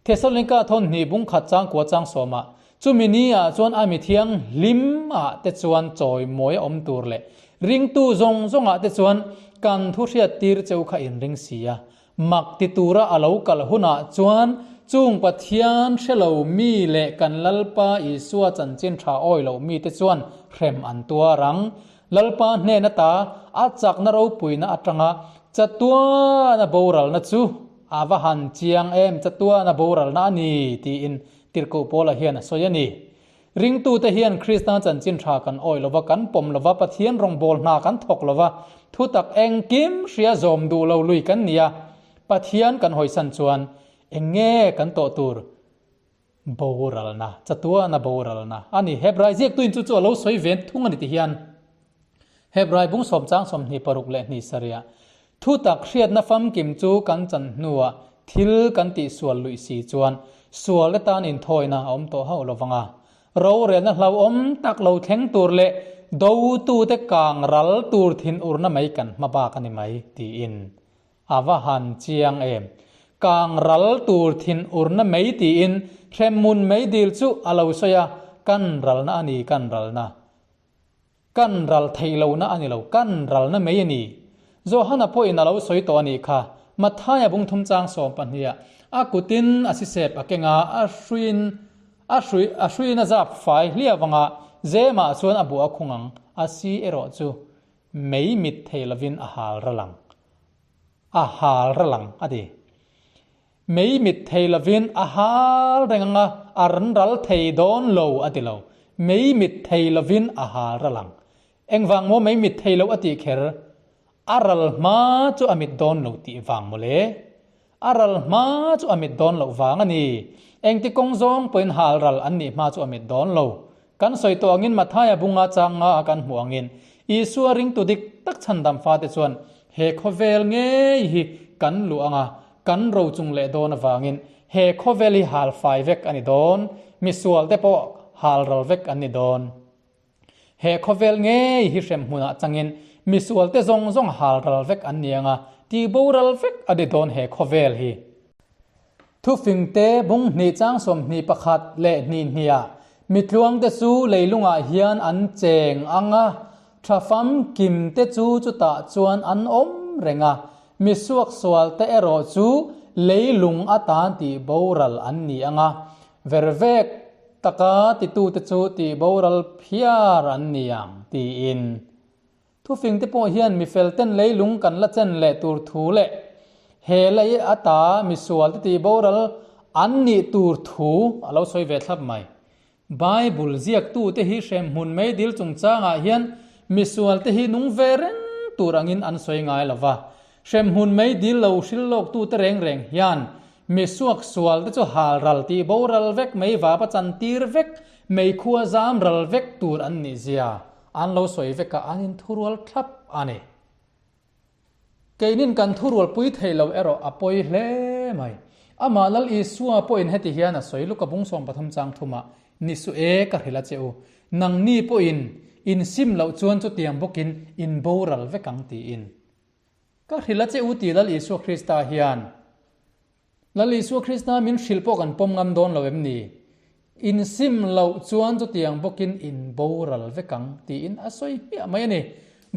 Thesalonika thawn hnih bung khat chang kua chang sawmah, chumi ni ah chuan a mi thianghlim ah te chuan chawi mawi a awm tur leh ringtu zawng zawng ah te chuan kan thu hriat tir cheu kha in ring si a, mak ti tura a lo kal hunah chuan chung Pathian hre lo mi leh kan Lalpa Isua chanchin tha awi loh mi te chuan hrem an tuar ang. Lalpa hnen ata a chakna ropuina atanga chatuana boralna chu A va han chiang em, chatuan a boralna a ni, tiin Tirhkoh Paula hian a sawi a ni. Ringtute hian Krista chanchin tha kan awih lova, kan pawm lova, Pathian rawngbâwl hna kan thawk lova, thutak engkim hria zawm duh lo lui kan ni a, Pathian kan hawisan chuan eng nge kan tawh tur? Boralna, chatuana boralna a ni. Hebrai ziaktuin chu chu a lo sawi ven thung a ni ti hian Hebrai bung sawm chang 26 leh hnih sarih thu tak hriatna famkim chu kan chan hnuah thil kan tih sual luih si chuan sual te tan inthawina a awm tawh hauh lovang a. Rorelna hlauhawm tak lo thleng tur leh dotute kang ral tur thinurna mai kan hma bak a ni mai tiin A va han chiang em? Kang ral tur thinurna mai tiin hremhmun meidil chu a lo sawi a, kan ralna a ni, kan ralna. Kan ral theih lohna a ni lo, kan ralna mai a ni. Johana pawhin a lo sawi tawh a nih kha, Mathaia bungthum chang sawmpahniha a kutin a sisep a keng a, a hruiin a hrui a hruiin a zap fai hliau anga Zemah chuan a buh a khung ang, a si erawh chu mei mit thei lovin a hal ral ang. A hal ral ang, a ti. Mei mit thei lovin a hal reng ang a, a run ral thei dawn lo, a ti lo. Mei mit thei lovin a hal ral ang. Engvang maw mei mit thei lo a tih kher? A ral hma chu a mit dawn lo tih vang maw le? A ral hma chu a mit dawn loh vang a ni. Engti kawng zawng pawhin hal ral an nih hma chu a mit dawn lo. Kan sawi tawh angin Mathaia bunga chang nga a kan hmuh angin Isua ringtu dik tak chhandam fate chuan he khawvel ngei hi kan luh anga kan rochung leh dawn avangin he khawvel hi hal fai vek a ni dawn, misual te pawh hal ral vek an ni dawn. He khawvel ngei hi hrem hmunah changin misual te zawng zawng hal ral vek an ni anga tihboral vek a ni dawn he khawvel hi. Thufingte bung hnih chang 21 leh hnih hniah mitluangte chu leilungah hian an cheng ang a, tha famkimte chu chutah chuan an awm reng a, misuaksualte erawh chu leilung atan tihboral an ni ang a, vervek taka titute chu tihboral phiar an ni ang, tiin. Thufingte pawh hian mifelten leilung kan la chen leh tur thu leh he lei ata misualte tihboral an nih tur thu a lo sawi ve thlap mai. Bible ziaktute hi hremhmun meidil chungchangah hian misualte hi nung ve reng tur angin an sawi ngai lo va. Hremhmun meidil lo hril lawktute reng reng hian misuak sualte chu hal ral tihboral vek mei vapa chantir vek meikhua zam ral vek tur an nih zia An lo sawi vek a, an inthurual thlap a ni. Keinin kan thurual pui thei lo erawh a pawi hle mai. Amah Lal Isua pawhin heti hian a sawi, Luka bung 13 chang thumah, Ni su e, ka hrilh a che u. Nangni pawhin in sim loh chuan chutiang bawkin in boral vek ang tiin. Ka hrilh a che u ti Lal Isua Krista hian. Lal Isua Krista min hrilh pawh kan pawm ngam dawn lo em ni? In sim loh chuan chutiang bawkin in boral vek ang tiin a sawi hmiah mai a ni.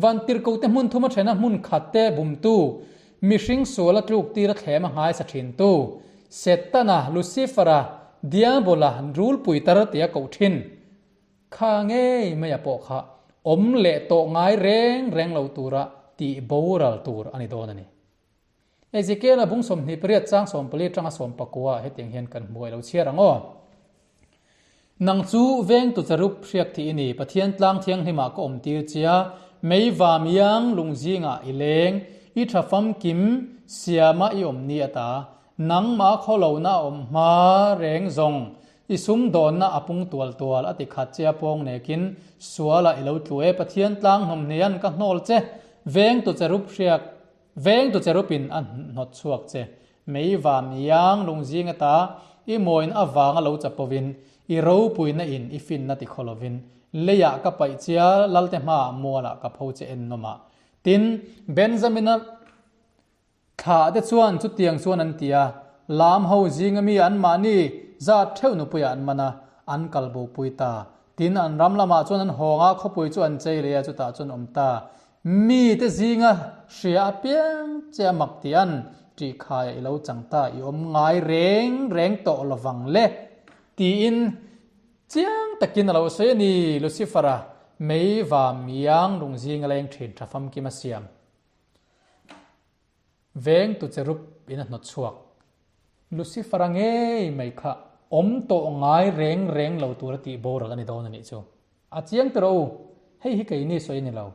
Vantirhkote hmun thuma thena hmun khat te bumtu, mihring suala tluk tira thlem a nghaisa thintu, Setana, Lucifera, Diabola, rulpui tar tia koh thin kha ngei maia pawh kha awm leh tawh ngai reng reng lo tura tih boral tur a ni dawn a ni. Ezekiel-a bung 28 chang 14 atanga 19 hetiang hian kan hmu a, i lo chhiar ang aw. Nang chu vengtu charup hriak thih i ni, Pathian tlang thianghlimah ka awm tir chia, mei vam iang lung zingah i leng, i tha famkim siama i awm ni ata, nangmah khawlohna a awm hma reng zawng, i sumdawnna a pung tual tual a ti khat chia pawng nekin sualah i lo tlu e, Pathian tlang hnawmhnian ka hnawl che, vengtu charup hriak Veng tu cherupin a hnawt chhuak che. Mei vam iang lungzing ata i mawin avanga lo chapovin, i ropuina in i finna ti khaw lovin, leiah ka paih chia Lalte hmaah mualah ka pho che en nawmah. Tin, Benjamina thlah te chuan chutiang chuan an ti a, lam ho zinga mi anmahni zat theuh nupuiah an man a, an kal bopui ta. Tin, an ram lamah chuan an hawng a, khawpui chu an chei leh a, chutah chuan awm ta. Mite zinga hria apiang che a mak tih an tih khaia i lo chang ta, i awm ngai reng reng tawh lovang le tiin chiang takin a lo sawi a ni. Lucifer-a mei va miang lung zinga leng thin tha famkim a siam veng tu cherub in a hnawt chhuak. Lucifer-a ngei mai kha awm tawh ngai reng reng lo tura tih boral a ni dawn a nih chu. A chiang tawh rawh u, hei hi keini sawi a ni lo.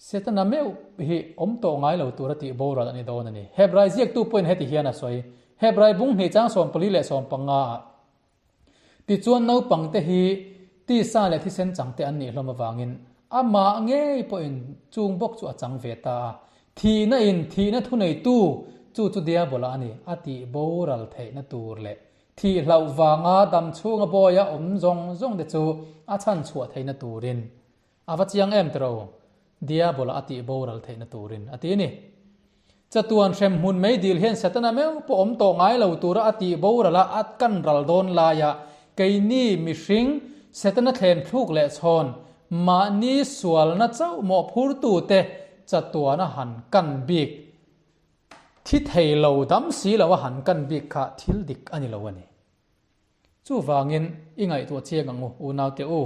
Setana meuh hi awm tawh ngai lo tura tih boral a ni dawn a ni. Hebrai ziaktu pawhin heti hian a sawi. Hebrai bung hnih chang 44 ah. Tichuan naupangte hi tisa leh thisen changte an nih hlawm avangin amah ngei pawhin chung bawk chu a chang ve ta a. Thihna in thihna thuneitu chu chu diabola a ni a tih boral theihna tur leh thih hlauh vanga dam chhunga bawia awm zawng zawng te chu a chhan chhuah theihna turin A va chiang em tiro? Diabola a tih boral theihna turin a ti ni. Chatuan hrem hmun mei dil hian Setana meuh pawh awm tawh ngai lo tura a tih boral a a kan ral dawn laia keini mihring Setana thlen thluk leh chhawn mahni sualna chauh mawhphurtute chatuan a han kan bik thi thei lo dam si lo a han kan bik kha thil dik a ni lo a ni. Chuvangin i ngaihtuah chiang ang u, unaute u.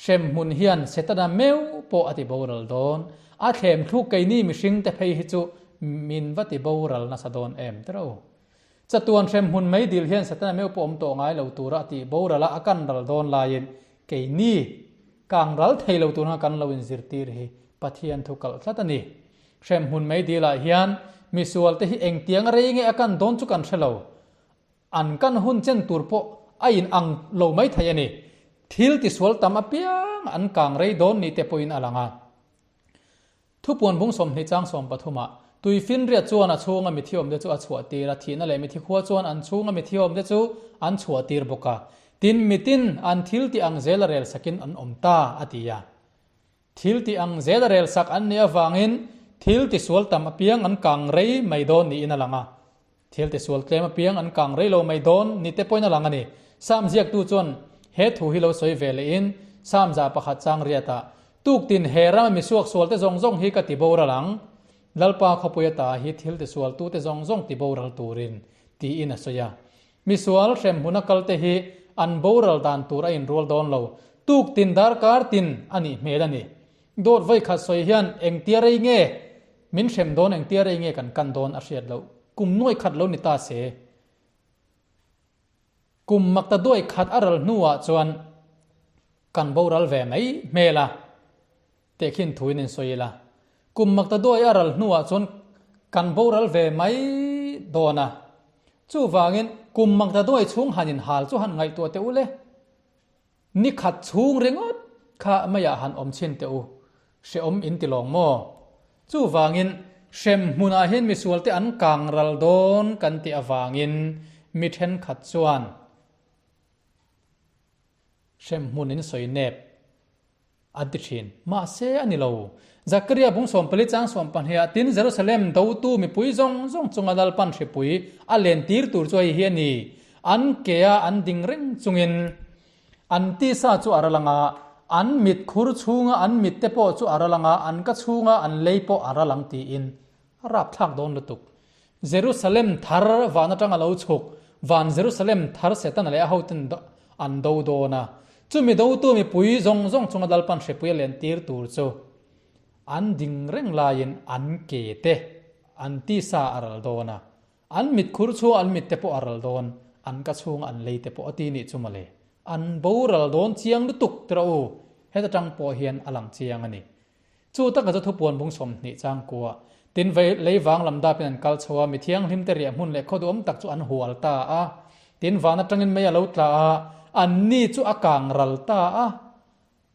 Hremhmun hian Setana meuh pawh a ti boral dawn. A thlem thluk keini mihringte phei hi chu min va ti boral nasa dawn em tira u. Chatuan hremhmun mei dil hian Setana meuh pawh awm tawh ngai lo tura a tih boral a, a kan ral dawn laiin keini kang ral thei lo tur hna kan lo inzirtir hi Pathian thu kalh tlat a ni. Hremhmun mei dilah hian misualte hi engtiang rei nge a kan dawn chu kan hre lo. An kan hun chen tur pawh a in ang lo mai thei a ni. Thil tisual tam apiang an kang rei dawn ni te pawhin a lang a. Thupuan bung 20 chang 13 ah, Tui finriat chuan a chhunga mithi awmte chu a chhuah tir a, thihna leh mithi khua chuan an chhunga mithi awmte chu an chhuah tir bawk a. Tin, mitin an thil tih ang zel a rel sakin an awm ta, a ti a. Thil tih ang zel a rel sak an nih avangin thil tisual tam apiang an kang rei mai dawn niin a lang a. Thil tisual tlem apiang an kang rei lo mai dawn ni te pawhin a lang a ni. Sam ziaktu chuan he thu hi lo sawi ve lehin Sam za pakhat chang riatah, Tuktin he rama misuak sualte zawng zawng hi ka ti boral ang. Lalpa khawpui ata hi thil tisualtute zawng zawng ti boral turin, tiin a sawi a. Misual hremhmun a kalte hi an boral dan tur a inrual dawn lo. Tuk tin darkar tin a nih hmel a ni. Dawt vawi khat sawi hian engtia rei nge min hrem dawn engtia rei nge kan kan dawn a hriat loh. Kum nuai khat lo ni ta se. Kum makta duai khat a ral hnuah chuan kan boral ve mai hmel a. Tehkhin thuin in sawi ila, kum makta duai a ral hnuah chuan kan boral ve mai dawn a. Chuvangin kum makta duai chhung han inhal chu han ngaihtuah teh u le. Ni khat chhung ringawt kha maiah han awm chhin teh u, hrehawm in ti lawng maw? Chuvangin hrem hmunah hian misualte an kang ral dawn kan tih avangin mi thenkhat chuan hrem hmun in sawi nep. An ti thin. Mahse, a ni lo. Zakaria bung 14 chang 12 ah tin Jerusalem dotu mipui zawng zawng chunga Lalpan hripui a len tir tur chu hei hi a ni. An ke a an ding reng chungin an tisa chu a ral ang a, an mit khur chhunga an mit te pawh chu a ral ang a, an ka chhunga an lei pawh a ral ang tiin a rapthlak dawn lutuk. Jerusalem thar van atanga lo chhuk, van Jerusalem thar Setana leh a hoten an do dawn a. Chumi dotu mipui zawng zawng chunga Lalpan hripui a lentir tur chu an ding reng laiin an ke te an tisa a ral dawn a, an mit khur chhunga an mit te pawh a ral dawn, an ka chhunga an lei te pawh a ti nih chu mawle. An boral dawn chiang lutuk tira u, heta tang pawh hian a lang chiang a ni. Chu taka chu thupuan bung 20 chang kua tin vei lei vang lam dapin an kal chho a, mi thianghlim te riah hmun leh khaw duhawm tak chu an hual ta a. Tin van atangin mei a lo tla a, an ni chu a kang ral ta a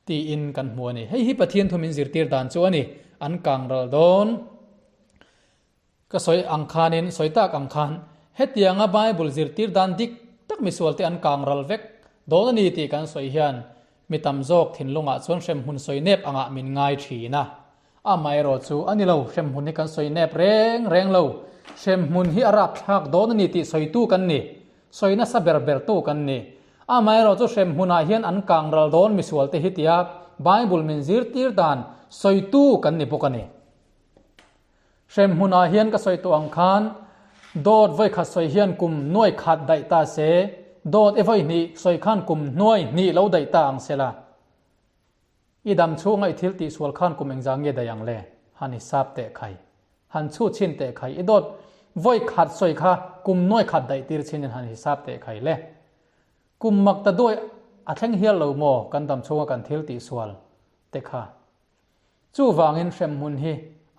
tiin kan hmu a ni. Hei hi Pathian thu min zirtir dan chu a ni, an kang ral dawn. Ka sawi ang khanin, sawi tak ang khan, hetianga Bible zirtir dan dik tak misualte an kang ral vek dawn a ni tih kan sawi hian mi tam zawk thinlungah chuan hremhmun sawi nep angah min ngai thin a. Amaherawh chu a ni lo, hremhmun hi kan sawi nep reng reng lo. Hremhmun hi a rapthlak dawn a ni tih sawitu kan ni, sawi nasa ber bertu kan ni. Amaherawh chu hremhmunah hian an kang ral dawn misualte hi tia Bible min zirtir dan sawitu kan ni bawk a ni. Hrem hmunah hian ka sawi tawh ang khan dawt vawi khat sawi hian kum nuai khat daih ta se, dawt e vawi hnih sawi khan kum hnuai hnih lo daih ta ang sela. I dam chhunga i thil tihsual khan kum engzah nge daih ang le? Han i sap teh khai. Han chhut chhin teh khai. I dawt vawi khat sawi kha kum nuai khat daih tir chhin in han hisap teh khai le. Kum mak ta duai a thleng hial lo maw kan dam chhunga kan thil tihsual te kha. Chuvangin hremhmun hi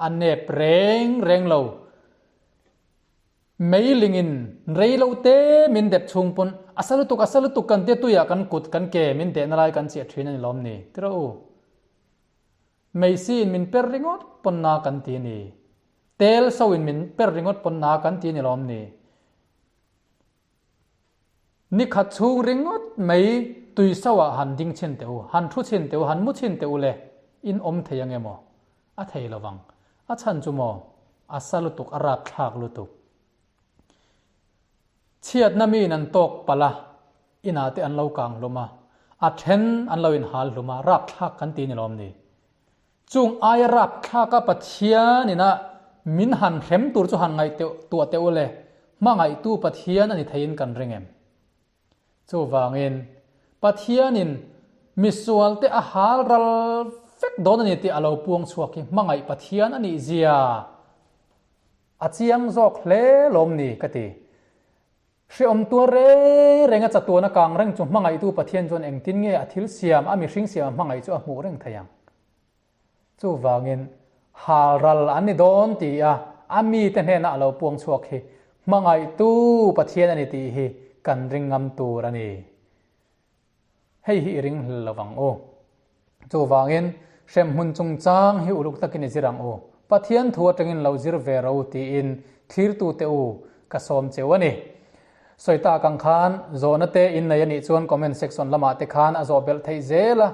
a nep reng reng lo. Meilingin rei lo te min dep chhung pawn a sa lutuk a sa lutuk kan tia tuiah kan kut kan ke min dehna lai kan chiah thin a ni lawm ni? Tiraw u. Meisiin min per ringawt pawn na kan ti a ni. Tel soin min per ringawt pawn na kan ti a ni lawm ni? Ni khat chhung ringawt mai tui soah han ding chhin teh u, han thu chhin teh u, han mu chhin teh u le, in awm thei ang emaw? A thei lo vang. A chhan chu maw? A sa lutuk, a rapthlak lutuk. Chhiatna miin an tawk palh a, inah te an lo kang hlum a, a then an lo inhal hlum a, rapthlak kan ti ni lawm ni? Chung aia rapthlaka Pathian ina min han hrem tur chu han ngaih tuah teh u le, hmangaihtu Pathian a ni theiin kan ring em? Chuvangin, Pathianin misualte a hal ral vek dawn a ni tih a lo puang chhuak hi hmangaih Pathian a nih zia a chiang zawk hle lawm ni ka ti. Hreawm tuar reng reng a chatuan a kang reng chu hmangaihtu Pathian chuan engtin nge a thil siam, a mihring siam a hmangaih chu a hmuh reng thei ang? Chuvangin, hal ral an ni dawn ti a a mite hnena a lo puang chhuak hi hmangaihtu Pathian a ni tih hi kan ring ngam tur a ni. Hei hi i ring hlel lo vang u. Chuvangin, hremhmun chungchang hi uluk takin i zir ang u. Pathian thu atangin lo zir ve ro tiin thlirtute u ka sawm cheu a ni. Sawi tak ang khan zawhna te innei a nih chuan comment section lamah te khan a zawh belh theih zel a.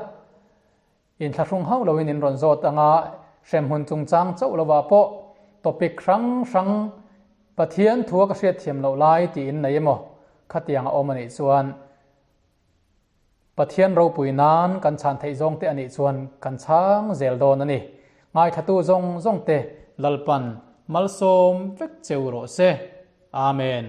Inthlahrung hauh loin in rawn zawt anga hremhmun chungchang chauh lovah pawh topic hrang hrang Pathian thua ka hriatthiam loh lai tiin nei emaw khatiang a awm a nih chuan Pathian ropui nan kan chhan theih zawng te a nih chuan kan chhang zel dawn a ni. Ngaithlatu zawng zawng te Lalpan malsawm vek cheu rawh se. Amen.